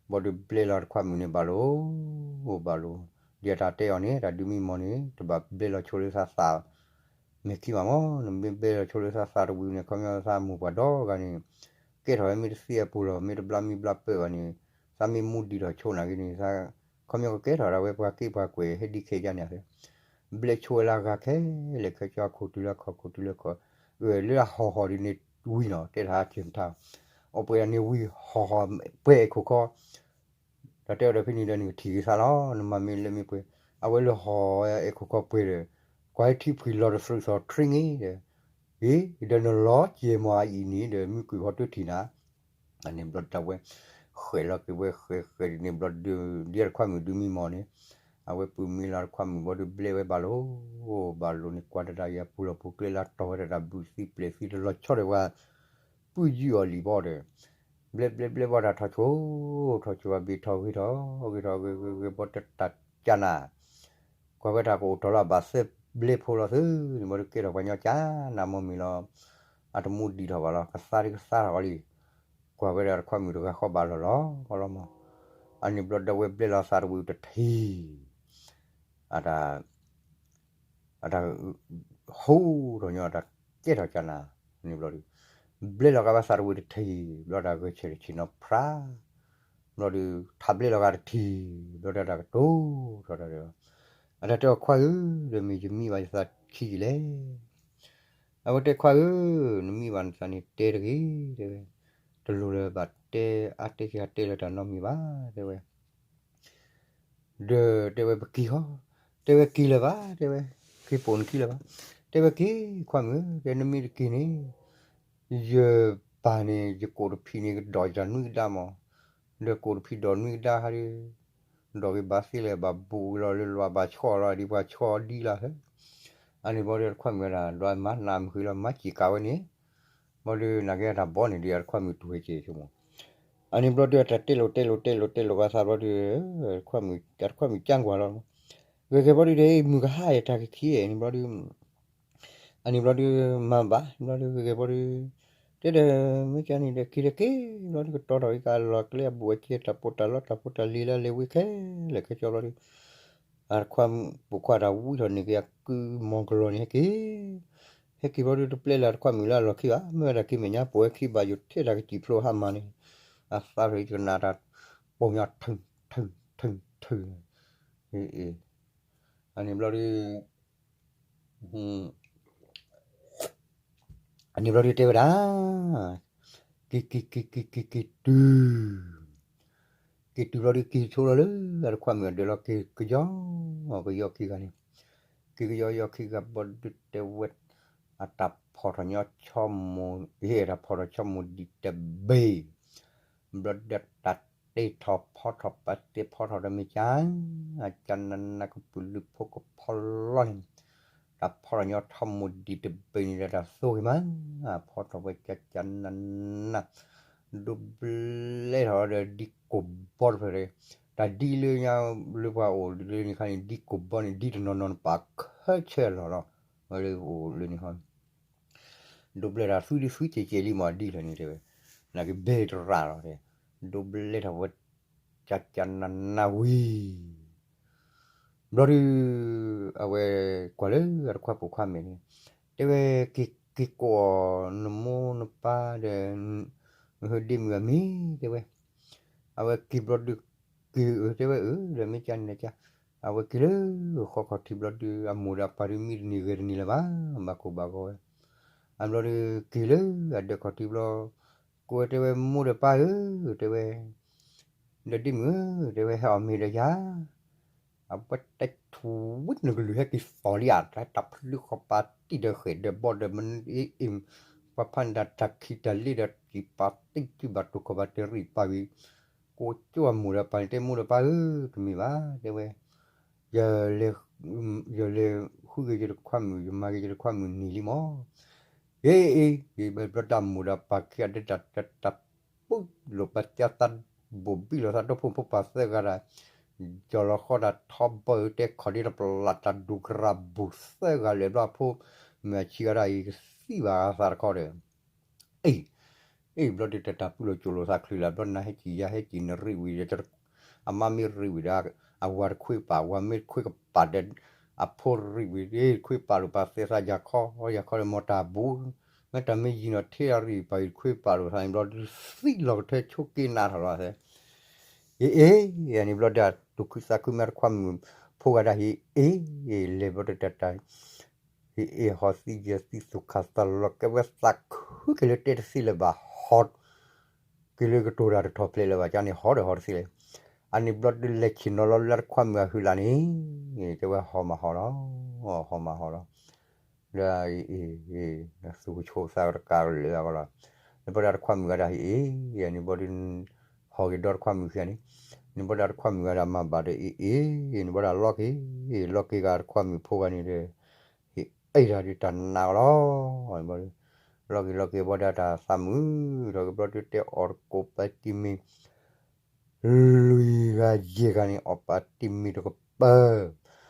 ဘျဲလီၤတခွါမုၣ်န့ၣ်ဘၣ်လိာ် ဘၣ်လိာ် ဒ်အတၢ်တဲအီၤန့ၣ် တၢ်ဒုးမံမီၢ်န့ၣ် တဘၣ်ဘျဲလီၤဆိလၢသးသး မဲာ်ခံဘၣ်မီၢ် နမ့ၢ်ဘျဲလီၤဆိလၢသးသးတဝံၤန့ၣ် ခီပညီသးမိၢ်ပှၢ်ဒီဂၤန့ၣ် ကဲထီၣ်ဝဲမ့ၢ်တသ့အပူၤလီၤ မ့ၢ်တဘျါမံဘျါပၢၢ်ဘၣ်န့ၣ် သးမ့ၢ်မူဒံးထီၣ်ဆိနာ်က့န့ၣ် သး ခီပညီကကဲထီၣ်ဒၣ်ဝဲပှၤက့ပှၤကွဲးဟဲဒ်ခဲကါန့ၣ်သ့ ဘျဲဆိဝဲလၢအဂၤခဲလၢာ်ခဲဆ့အခိၣ်တုၤလၢခီၣ်ခိၣ်တုၤလၢခီၣ် လၢအဟီၣ်ဟီၣ်ဒ်န့ၣ်ဝံၤနီၤ တဲတဟါကၢၤမထါ အီၣ်ပှဲၤဒၣ်န့ၣ်ဝံၤဟီၣ်ဟီၣ်ပှဲၤအဲၣ်ခိၣ်ခီ တၢ်တဲအီၤဒီးဖဲန့ၣ်ဒီးနကထံၣ်က့ၤသးလီၤ နမၤမ့ၢ်လၢမ့ၢ်ပှဲၤ အဝဲလၢဟီၣ်အဲၣ်ခိၣ်ခီပှဲၤဒီး ကွၢ်ဟဲထံဖှံလီၤတသရူးသီထရံၣ်န့ၣ်ဒီး အ့ ဒီးနလီၤကဲမီၢ်အအံၤန့ၣ်ဒီး မုၢ်ကွံာ်ဖီတၢထံၣ်နၤ အန့ၣ်ဘျီတၢ်ဝဲ ဃဲးလီၤက့ၤဝဲဃဲးဃဲးဒ်န့ၣ်ဘျီဒု ဒ်အတခွါမုၣ်ဒုးမံမီၢ်န့ၣ် အဝဲပုၢ်မံလီၤတခွါမုၣ်ဘျီဒုဘျဲဝဲဘၣ်လိာ် ဘၣ်လိာ်န့ၣ် ကွၢ်တၢ်ဒၣ်ယၤပူၤလီၤပူၤကျဲလၢတီၢ်ဝဲတၢ်တၢ်ဘုးသံပျဲၢ်သံတလီၤဆီဒီးပှၤ ပုၢ်ယုၢ်အီၤလံၤဘီဒီး ဘျဲဘျဲဘျဲဘီတၢ်ထီၣ်ဆိ ထီၣ်ဆိအဘ့ၣ်ထီၣ်ဂ့ၤထီၣ်ဂ့ၤထီၣ်ဂ့ၤဂ့ၤဂ့ၤဘီတတၢ်ကၢ်နၤ ကွၢ်ဝဲတၢ်ကအိၣ်ထီၣ်လၢအဘၣ်သၢဘျဲဖိလီၤသု န့ၣ်ဘျီဒုကဲထီၣ်ပှၤညီကၢ်နၤမီၢ်မ့ၢ်လီၤ အတမူဒံးထီၣ်ဘၣ်လီၤ ကသါဒုကသါထီၣ်လံ ကွၢ်ဝဲဒၣ်တခွါမုၣ်တဂၤဃီဘၣ်လီၤလီၤလီၤမီၢ် အန့ၣ်ဘျီဒီးဝဲဘျဲလီၤသးတဝံၤတထံၣ် အတၢ် အတၢ် ဟူထီၣ်ညီအတၢ်ကဲထီၣ်ကၢ်နၤ န့ၣ်ဘျီဒု ဘျဲလီၤကဘၣ်သးတဝံၤတထံၣ် ဘျီတၢ်ဂဲၤဆဲးတဆ့ၣ်နီၤဖျါ ဘျီဒု ထးဘျဲလီၤဂၤတထံၣ် ဘျီတၢ်တကတိၤထီၣ်ဒီး အတၢ်တဲအီၤခွါဧၢ ဒီးမ့ၢ်ယမံဘၣ်ယသးခံယံာ်လဲၣ် အဝဲတဲခွါဧၢ နမံဘၣ်နသးန့ၣ်တဲတဂ့ၤ တဲဝဲ တလိၣ်လၢဘၣ်တဲအါတဲက့ၤအါတဲလၢတၢ်နီတမံၤဘၣ် တဲဝဲ ဒီးတဲဝဲပက့ၤဟီ တဲဝဲက့ၤလၢၤဘၣ် တဲဝဲ က့ၤပိာ်နခံလၢၤဘၣ် တဲဝဲက့ၤ ခွါမုၣ် တဲနမ့ၢ်တက့ၤန့ၣ် ယပၢ်န့ၣ် ယကိာ်တဖံးန့ၣ်ကဒီးယၤနွံကဒါမီၢ် ဒီးကိာ်တဖံးဒီးနွံကဒါဟါဒီး ဒီးက့ၤဘၣ်သ့လၢၤဘၣ်ဘူးက့ၤလီၤလၢလွးဘၣ်ဆီၣ်လီၤဒ်ပှၤဆီၣ်ဒ်လၢဟဲ အန့ၣ်ဘျီဒီးခွါမုၣ်ဝဲဒၣ် ဒွးမၤနးမုာ်ဃုာ်လီၤ မၤစံၣ်ကးဝဲန့ၣ် ဘျီဒီးနာ်က့အတၢ်ဘီန့ၣ်ဒီးခွါမုၣ်တူၢ်ဝဲစဲးဆိကမိၣ် အန့ၣ်ဘျီဒီးတၢ်တဲလိာ်တဲလိာ်တဲလိာ်တဲလိာ်ဘၣ်သးဘျီဒီး ခွါမုၣ် တၢ်တခွါမုၣ်ကၢ်ကွၢ်လီၤ ဂဲၤဂဲၤဘျီဒီး မုၢ်ကဟါအံၤတၢ်ကခံအန့ၣ်ဘျီဒီး အန့ၣ်ဘျီဒီး မၤဘၣ်ဘျီဒီး ဂဲၤဂဲၤဘျီဒီး တဲဒီး မ့ၢ်ကန့ၣ်ဒီး က့ၤဒီးက့ၤဘျီဒီး ကတီၤထီၣ်က့ၤကလီၤကျဲအဘူးအကဲ တၢ်ပီးတၢ်လီတၢ်ဖိတၢ်လံၤလၢအလဲၤဝံခဲလၢာ်ခဲဆ့ဘျီဒီး အတခွါမုၣ်ပိာ်ခွါတၢ်ဝံထီၣ်န့ၢ်က့ၤအကု မီၢ်ကလီၤန့ၣ် ဟဲက့ၤ ဟဲက့ၤဘျီဒီး တပျဲလၢအတခွါမုၣ်လၢအလီၢ်ခံဘၣ် မ့ၢ်ဝဲဒၣ်က့ၤမဲာ်ညါပိာ်ဝဲခံဘၣ်ယိၣ်ထဲတၢ်ကစံၣ်ဖျိဟါမၢ်န့ၣ် အသးထီၣ်ကနၣ်တၢ် ပိာ်ညါထုၣ်ထုၣ်ထုၣ်ထုၣ် ဖု, အန့ၣ်ဘျီဒုး အန့ၣ်ဘျီဒုးတဲဝဲဒၣ်, က့ၤက့ၤက့ၤက့ၤက့ၤက့ၤတုၤ, က့ၤတုၤဘျီဒုးက့ၤဆိလီၤလၢ အတခွါမုၣ်အဒၢးလီၤ က့ၤကယီကယီခံဂၤန့ၣ်, က့ၤကယီကယီခံဂၤဘျီဒုးတဲဝဲ, အတၢ်ဖီၣ်ထီၣ်ညီဆီမိၢ်, အတၢ်ဖီၣ်ထီၣ်ဆီမိၢ်ဒံးတဘ့ၣ် ဘျီဒုးတၢ်တ့ထီၣ်ဖီထီၣ်တၢ်မ့ၢ်ကၠၢ်, ကၠၢ်နးနးကပုာ်လုးဖိကဖီလီၤန့ၣ်, တၢ်ဖီထီၣ်ညီထီၣ်မိၢ်ဒံးတဘ့ၣ်န့ၣ်ဒီးတၢ်သိၣ်ဂ့ၤမး, ဖီထီၣ်ဝဲကၠၢ်ကၠၢ်နးနး, ဒိးဘျဲထီၣ်ဒီးဒံကိၢ်ဘီတဖျၢၣ်ဒီး, တၢ်ဒံလၢညါလၢပှၤအိၣ်လၢန့ၣ်ခါန့ၣ် ဒံကိၢ်ဘီန့ၣ် ဒံတနီၤနီၤနပာ်ခၢဆဲလီၤလီၤ, ဝဲလၢအိၣ်လၢန့ၣ်ခီ ဒိးဘျဲထီၣ်သွံဒုသွံကဲးကဲးလံမး ဒ်လဲၣ်န့ၣ်တဲဝဲ, နာ်က့ဘဲတရၣ်လီၤတဲ, ဒိးဘျဲထီၣ်ဝဲ ကၠၢ်ကၠၢ်နးနးဝံၤ ဘျီဒုး အဝဲကွၢ်လၢအတခွါပိာ်ခွါမဲာ်န့ၣ်, တဲဝဲ က့ၤကိးအီၤ နမိၢ်နပၢ်ဒီး နဟၢဒ့မုၣ်အမံၤ တဲဝဲ, အဝဲက့ၤဘျီဒုး က့ၤအၢ တဲဝဲအၢ ဒီးမ့ၢ်ကၠၢ်န့ၣ်ကၠၢ်, အဝဲက့ၤလၢဃီခီၣ်ထံးဘျီဒုး အမိၢ်ဒီးအပၢ်ဒုးမံတန့ၢ်ဂဲၤတန့ၢ်လၢၤဘၣ်, ဘၣ်ကိၢ်ဘၣ်ဂီၤဝဲ, အဘျီဒုးက့ၤလၢအဒၢးခီၣ်ထံးဘျီ ကိးဝဲတဲဝဲ မိၢ်ဒီးပၢ်ဧၢ, တဲဝဲ ဒီးဒ့မုၣ်ဧၢ, တဲဝဲ ဟဲအီၣ်မ့ၤဒီးယၤ, အဝဲတဲထူဝံၤနကလုၢ်ဟဲက့ၤသီၣ်လံဧါ, တၢ်ဖျုဃီပာ်တံၢ်ဒီးဃဲၣ်ဒီးဘီဒီးမ့ၢ်အ့ၣ်, ပှၤဖးနတၢ်ခံးတၢ်လ့ဒီးကံၢ်ပာ်တံၢ်စုဘၣ်တိၢ်ခီၣ်ဘၣ်တရံးပာ်ဝံၤ, ကိးကၠိအမိၢ်ဒီးပၢ်န့ၣ် တဲမိၢ်ဒီးပၢ်ဧၢ, တမ့ၢ်ဘၣ်, တဲဝဲ ယလဲၤ, ယလဲၤဃုက့ၤယတခွါမုၣ် ယမၤက့ၤယတခွါမုၣ်န့ၢ်လံမး, အ့ၣ်အ့ၣ်, ဘျီတၢ်မိၢ်ဒီးပၢ်ခံဂၤဒဲးတၢ် တၢ်ပူၤလိာ်ပာ်သးဘိၣ်ဘံၣ်လိာ်သး ဒိၣ်ဖိဖိပၢ်သၢဂၤဒီး ကၠီၤလီၤဃီတၢ်ထီဘီဧၢ တဲခီၣ်ဒ့တပျၢ်တၢ်ဒူၣ်ကရၢ်ဘူးသၢဂၤလၢာ်ဘျီအဖိမုၣ်အဆံးဂၤဒၣ်အံၤ ကသံဘၣ်အသးတခီဒီး အ့ၣ်, အ့ၣ် ဘျီဒုးတၢ်ပူၤလိာ်ကၠိလိာ်သးချုးလၢာ် ဘျီနၤဟဲကံၢ်ယၤဟဲကံၢ်နရံးဝံၤဒီး အမါမ့ၢ်ရံးဝံၤဒီး အဝၤတခွ့ပာ် ဝၤမ့ၢ်ခွ့ကပာ်ဒီး အဖိရံးဝံၤ ခွ့ပာ်လိာ်ပာ်သဲသးယၤခီယၤခီဒီး မ့ၢ်တၢ်ဘူး, မ့ၢ်တၢ်မ့ၢ်ယံာ်နီၤထ့အရံးပာ်အံၤ ခွ့ပာ်လိာ်သးန့ၣ်ဘျီဒုးသံလီၤကထၢဆိက့နးထီၣ်လီၤသဲ အ့ၣ်အ့ၣ်, အန့ၣ်ဘျီဒီး တူၢ်ခုသးခုမ့ၢ်တခွါမုၣ်ဖိဂၤဒၣ်ဟ့ၣ်အ့ၣ်, လဲၤဘျီဒီးတၢ်တၢ် ဟ့ၣ်အ့ၣ်ဟီသံယဲၢ်သံသူၣ်ခါသးလီၤ ကဲဝဲသးခုက့ၤလၢတဲတသ့လၢၤဘၣ် ဟီ က့ၤလၢကတိၤတၢ်တထီၣ်ဖျဲးလၢၤဘၣ် ကန့ၣ်ဟီဒီးဟီတသ့လဲၣ်. အန့ၣ်ဘျီဒုးလဲၤဆ့ၣ်နီၤလီၤလၢတခွါမုၣ်အဟုလၢ်န့ၣ် တဲဝဲဟီမးဟီလီၤ, ဟီမးဟီလီၤ. ဒီးအ့ၣ်အ့ၣ် သူၣ်ကဆိးသးကတကးလၢာ်အဂီၢ်လီၤ. န့ၣ်ဘျီဒီးတခွါမုၣ်ဂၤဒၣ်ဟ့ၣ်အ့ၣ်, န့ၣ်ဘျီဒုး ဟီၣ်က့ၤဒီတခွါမုၣ်ခံဂၤန့ၣ်, န့ၣ်ဘျီဒီးတခွါမုၣ်ဂၤဒၣ်မၤဘၣ်ဒီးအ့ၣ်အ့ၣ်, န့ၣ်ဘျီဒီးလီၤက့ၤ, လီၤက့ၤဂၤတခွါမုၣ်ဖိဂၤန့ၣ်ဒီး ဟ့ၣ်အ့ၣ်တၢ်ဒုးတၢ်နးလီၤ. ဘျီဒုး လီၤက့ၤလီၤက့ၤဘျီဒုးတၢ်သးမုာ်ထီၣ်က့ၤဘျီဒုးတဲအီၣ်တကိးပာ်တံၢ်မ့ၢ် လွံၢ်ဂၤယဲၢ်ဂၤန့ၣ် အီၣ်ပာ်တံၢ်မ့ၢ်တကပၤ, ဒီးဆီမိၢ်ဒံး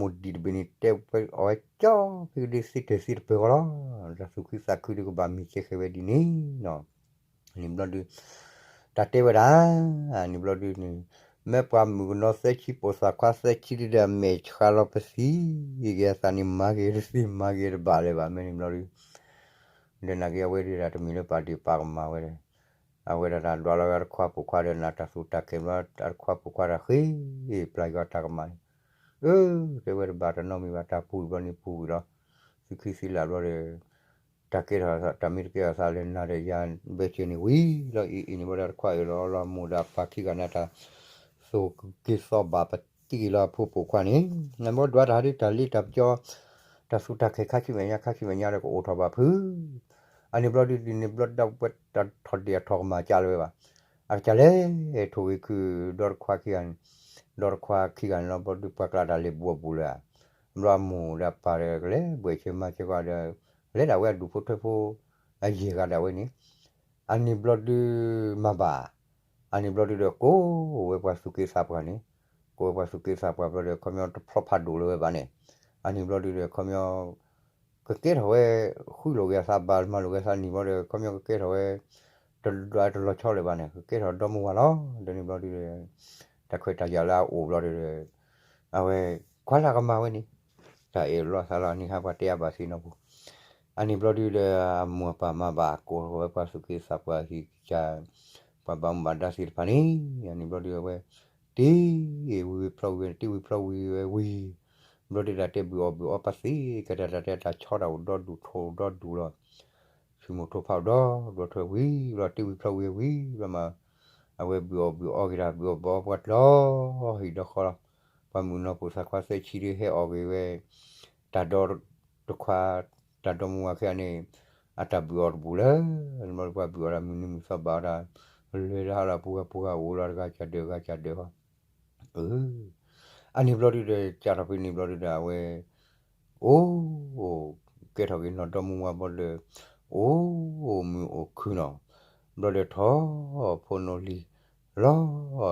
တဘ့ၣ်န့ၣ် တဲဝဲအီၣ်ဝဲကၠီဖဲကဒ့သ့တၢၢ်သ့တပၢၤဃီလီၤ. တၢ်သူၣ်ခုသးခုဒုးကဘၣ်မ့ၢ်ကဲဃဲၤဝဲဒ်န့ၣ်နီၤ. န့ၣ်ဘျီဒုး တၢ်တဲဝဲဒၣ်, န့ၣ်ဘျီဒုးန့ၣ် မ့ၢ်ပှၤမုၣ်ကနီၤသၢဆံပိာ်သၣ်ခွါသၢဆံဒုးဒီး အမဲာ်ဆှးလီၤပသံက့ၤအသးန့ၣ် မၤက့ၤတသ့မၤက့ၤတဘၣ်လၢၤဘၣ် မ့ၢ်န့ၣ်ဘျီဒုး ဒီးနာ်က့အဝဲဒၣ် တမ့ၢ်လၢပာ်ဒ့ၣ်ပာ်ကမၣ်ဝဲဒီး အဝဲဒၣ်တၢ်ဒွးလီၤဝဲတခွါပိာ်ခွါဒီး နတၢ်သူၣ်တၢ်ခဲဘျီ တခွါပိာ်ခွါတၢ်ဃ့ပျၢ်ယွၤတၢ်ကမၣ်န့ၣ်, အၢ တဲဝဲတဘၣ်တနီတမံၤဘၣ် တၢ်ပူၤဘျီန့ၣ်ပူၤဝံၤလီၤ. သုခံသ့လၢ်ဘျီဒီး တၢ်ကဲထီၣ် တၢ်မ့ၢ်တကဲထီၣ်သးလၢနၤဒီးယၤဘၣ်စၢၤန့ၣ်ဝံၤလီၤ. အံၤအံၤန့ၣ်ဘျီဒီးတခွါအၢၣ်လီၤအီလီၤ မိၢ်ဒီးပၢ်ခံဂၤန့ၣ် တၢ်သူၣ်က့ၤသီဘၣ်ပတံၢ်လီၤအဖိပိာ်ခွါန့ၣ် နဘျီဒွးတၢ်ဟးဒုးတၢ်လ့တၢ်ပကၠီ တၢ်သူၣ်တၢ်ခဲခါဆူမဲာ်ညါ ခါဆူမဲာ်ညါဒီးကအိၣ်ထီၣ်ဘၣ်ဖုး အန့ၣ်ဘျီဒုး ဒ်န့ၣ်ဘျီဒၣ်ဝဲတၢ်ထီၣ်ဒ့ၣ်အထီၣ်ကမၣ်ကၢ်လၢၤဝဲဘၣ်. အကစၢ်လဲၤ ထိၣ်ဂ့ၤခုၣ် ဒီတခွါခံဂၤန့ၣ် ဒီတခွါခံဂၤန့ၣ်လီၤ ဘျီဒုးပှၤကျါတၢ်လဲၤဘူးအဘူးလၢၤဧါ. ဘျီအမိၢ်ဒီးပၢ်ဒီးကလဲၤဘှဲးဆၢမၤဆၢကွၢ်ဒီး လဲၤဒၣ်ဝဲအဒူၣ်ဖိထၢဖိ အယဲၢ်ဂၤဒၣ်ဝဲန့ၣ် အန့ၣ်ဘျီဒုးမၤဘၣ်. အန့ၣ်ဘျီဒုးဒီး ကိးဝဲပှၤသူၣ်က့သးပှၢ်န့ၣ်, ကိးဝဲပှၤသူၣ်က့သးပှၢ်ဘျီဒီး ခီပညီတဖျီဖးဒိၣ်လၢၤဝဲဘၣ်န့ၣ်, အန့ၣ်ဘျီဒုးဒီး ခီပညီ ကကဲထီၣ်ဝဲ ဃုလိာ်က့ၤအသးဘၣ်မၤလိာ်က့ၤအသးန့ၣ်ဘျီဒီး ခီပညီကကဲထီၣ်ဝဲ တဒွးတလီၤဆီလၢၤဘၣ်န့ၣ် ကကဲထီၣ်ဒီမါဝၤလီၤ. ဒီးန့ၣ်ဘျီဒုးဒီး တၢ်ခွဲးတၢ်ယာ်လၢအအိၣ်ဘျီဒုးဒီး အဝဲ ခွါလၢ်ကမၤဝဲန့ၣ် တၢ်အဲၣ်လိာ်သးလီၤ အန့ၣ်ဟါပှၤတဲအါဘၣ်သ့ၣ်နီၢ်ပူၤ, အန့ၣ်ဘျီဒုးဒီး အမိၢ်အပၢ်မၤဘၣ် ကိးထီၣ်ဝဲပှၤသူၣ်က့သးပှၢ်ဟံၣ်ကစၢ် ပှၤဘၣ်မူဘၣ်ဒါသ့ၣ်တဖၣ်န့ၣ် အန့ၣ်ဘျီဒုးအဝဲ တ့ဝံၤဝံၤဖျီဝံၤဝဲန့ၣ် တ့ဝံၤဖျီဝံၤဝဲဝံၤ, ဘျီဒုးတၢ်တဲဘုၣ်အီၣ်ဘုၣ်အီပှၤသ့ကဲတၢ်တၢ်တဲတၢ်ဆီတၢ်အိၣ်ဒီဒူၣ်ထိၣ်ဒီဒူၣ်လီၤ, ဆူၣ်မိၢ်ထိၣ်ဖးအိၣ်ဒီဒူၣ်ထွဲဝံၤဘျီ တ့ဝံၤဖျီဝံၤဝံၤဘျီမး, အဝဲဘုၣ်အီၣ်ဘုၣ်အီက့ၤတၢ် ဘုၣ်အီၣ်ဘုၣ်အီပှၤကျီ ဟံၣ်ဒီဃီလီၤ, ပှၤမုၣ်ကနီၤပိာ်သၣ်ခွါသၢဆံဒုးဟဲအီၣ်က့ၤဝဲ တၢ်ဒီတခွါ တၢ်ဒီမါဝၤခဲအံၤန့ၣ် အတၢ်ဘုၣ်အီၣ်တဘူၣ်လၢၤ, ဘျီပှၤဘုၣ်အီၣ်တၢ်မုၢ်နံၤမုၢ်သီဘၣ်အီၤတၢ် လဲၤတၢ်ဟးလီၤပှၤပှၤအိၣ်လီၤတဂၤကၢ်ဒၢး ဂၤကၢ်ဒၢးဃီ, အန့ၣ်ဘျီဒုဒီး ကၢ်ထီၣ်ဖဲန့ၣ်ဘျီဒုဒီး အဝဲ အိၣ် ကဲထီၣ်က့ၤနီၢ်ဒီမါဝၤဘျီဒီး အိၣ်မုာ်အိၣ်ခုၣ်နီၤ, ဘျီဒီးထီၣ်ဖိနီၣ်လံၤ လီၤ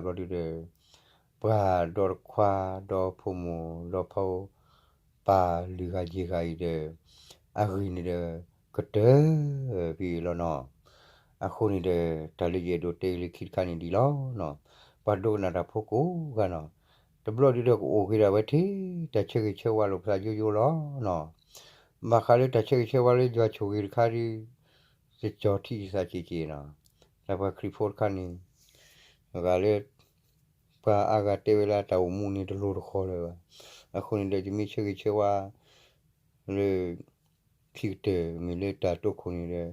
တီၤလီၤပယၣ်ဘျီဒုဒီး ပှၤဒီတခွါ ဒီဖိမိၢ် ဒီဖီ ပၢ်လွံၢ်ဂၤယဲၢ်ဂၤအံၤဒီး အဂ့ၢ်န့ၣ်ဒီး ကတၢၢ်ဖဲအံၤလီၤနီၤ, အဃိန့ၣ်ဒီး တၢ်လၢယအဲၣ်ဒိးတဲလၢခံတခါန့ၣ်ဒ်လီၤနီၤ, ပှၤဒိကနၣ်တၢ်ဖိကိးဂၤနီၤ, တဘျီဒုဒီးကအိၣ်က့ၤဒၣ်ဝဲထဲ တၢ်ဆၢဂ့ၤဆၢဝါလိာ်ပသးယိယိလီၤနီၤ, ဘၣ်ဃးလၢတၢ်ဆၢဂ့ၤဆၢဝါလၢယွၤဆိၣ်ဂ့ၤတခါဒီး ယကၠီၤထံၣ်ယသးက့ၤက့ၤနီၤ, တၢ်ပှၤခရံာ်ဖိတခါန့ၣ် ဂၤလၢ ပှၤအါဂၤတဲဝဲလၢတၢ်အိၣ်မူန့ၣ်တလိၤတဃီလၢၤဘၣ်, အဃိန့ၣ်ဒီး ယမ့ၢ်ဆၢဂ့ၤဆၢဝါ လၢ ခံကတၢၢ်မ့ၢ်လၢတၢ်တိခိၣ်န့ၣ်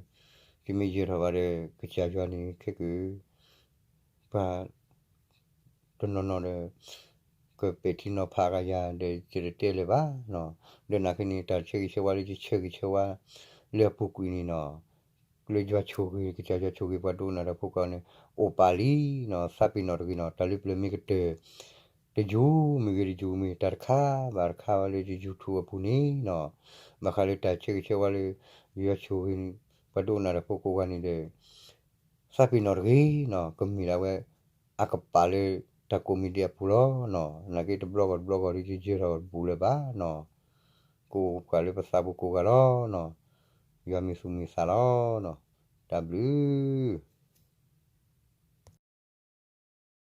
ဒီး ယမ့ၢ်ယဲၤထီၣ်ဘၣ်ဒီး ကစၢ်ယွၤန့ၣ်ခဲကၢ် ပှၤ တနီၤနီၤဒီး ကပဲာ်ထံနီၤဖးကယၤဒီး ယတတဲလၢၤဘၣ်နီၤ, ဒီးနာ်က့န့ၣ် တၢ်ဆၢဂ့ၤဆၢဝါလၢယဆၢဂ့ၤဆၢဝါ လၢအပူၤကွံာ်န့ၣ်နီၤ လၢယွၤဆိၣ်ဂ့ၤ ကစၢ်ယွၤဆိၣ်ဂ့ၤပှၤဒိကနၣ်တၢ်ဖိကိးဂၤန့ၣ် အိၣ်ပာ်လံနီၤ, သးပ့ၤနီၣ်တဂ့ၤနီၤ, တၢ်လၢပျၢၤမ့ၢ်ကတၢၢ် တယုၢ်မ့ၢ်ဂ့ၤတယုၢ်မ့ၢ် တၢ်တခါဘၣ်တခါဘၣ်လၢယ YouTube အပူၤန့ၣ်နီၤ, ဘၣ်ဃးလၢတၢ်ဆၢဂ့ၤဆၢဝါလၢ ယွၤဆိၣ်ဂ့ၤ ပှၤဒိကနၣ်တၢ်ဖိကိးဂၤန့ၣ်ဒီး သးပ့ၤနီၣ်တဂ့ၤနီၤ, ကမ့ၢ်ဒၣ်ဝဲ အကပာ်လၢတၢ်ကိးမံၤဒဲးအပူၤလီၤနီၤ, နာ်က့တဘျီဂီၢ်တဘျီဂီၢ်ဒီး ယယဲၤထီၣ်တဘူးလၢၤဘၣ်နီၤ, ကအိၣ်ပှၤလၢပသးပူၤကိးဂၤလီၤနီၤ, ယွၤမ့ၢ်သူၣ်မ့ၢ်သးလီၤ, တၢ်ဘျုး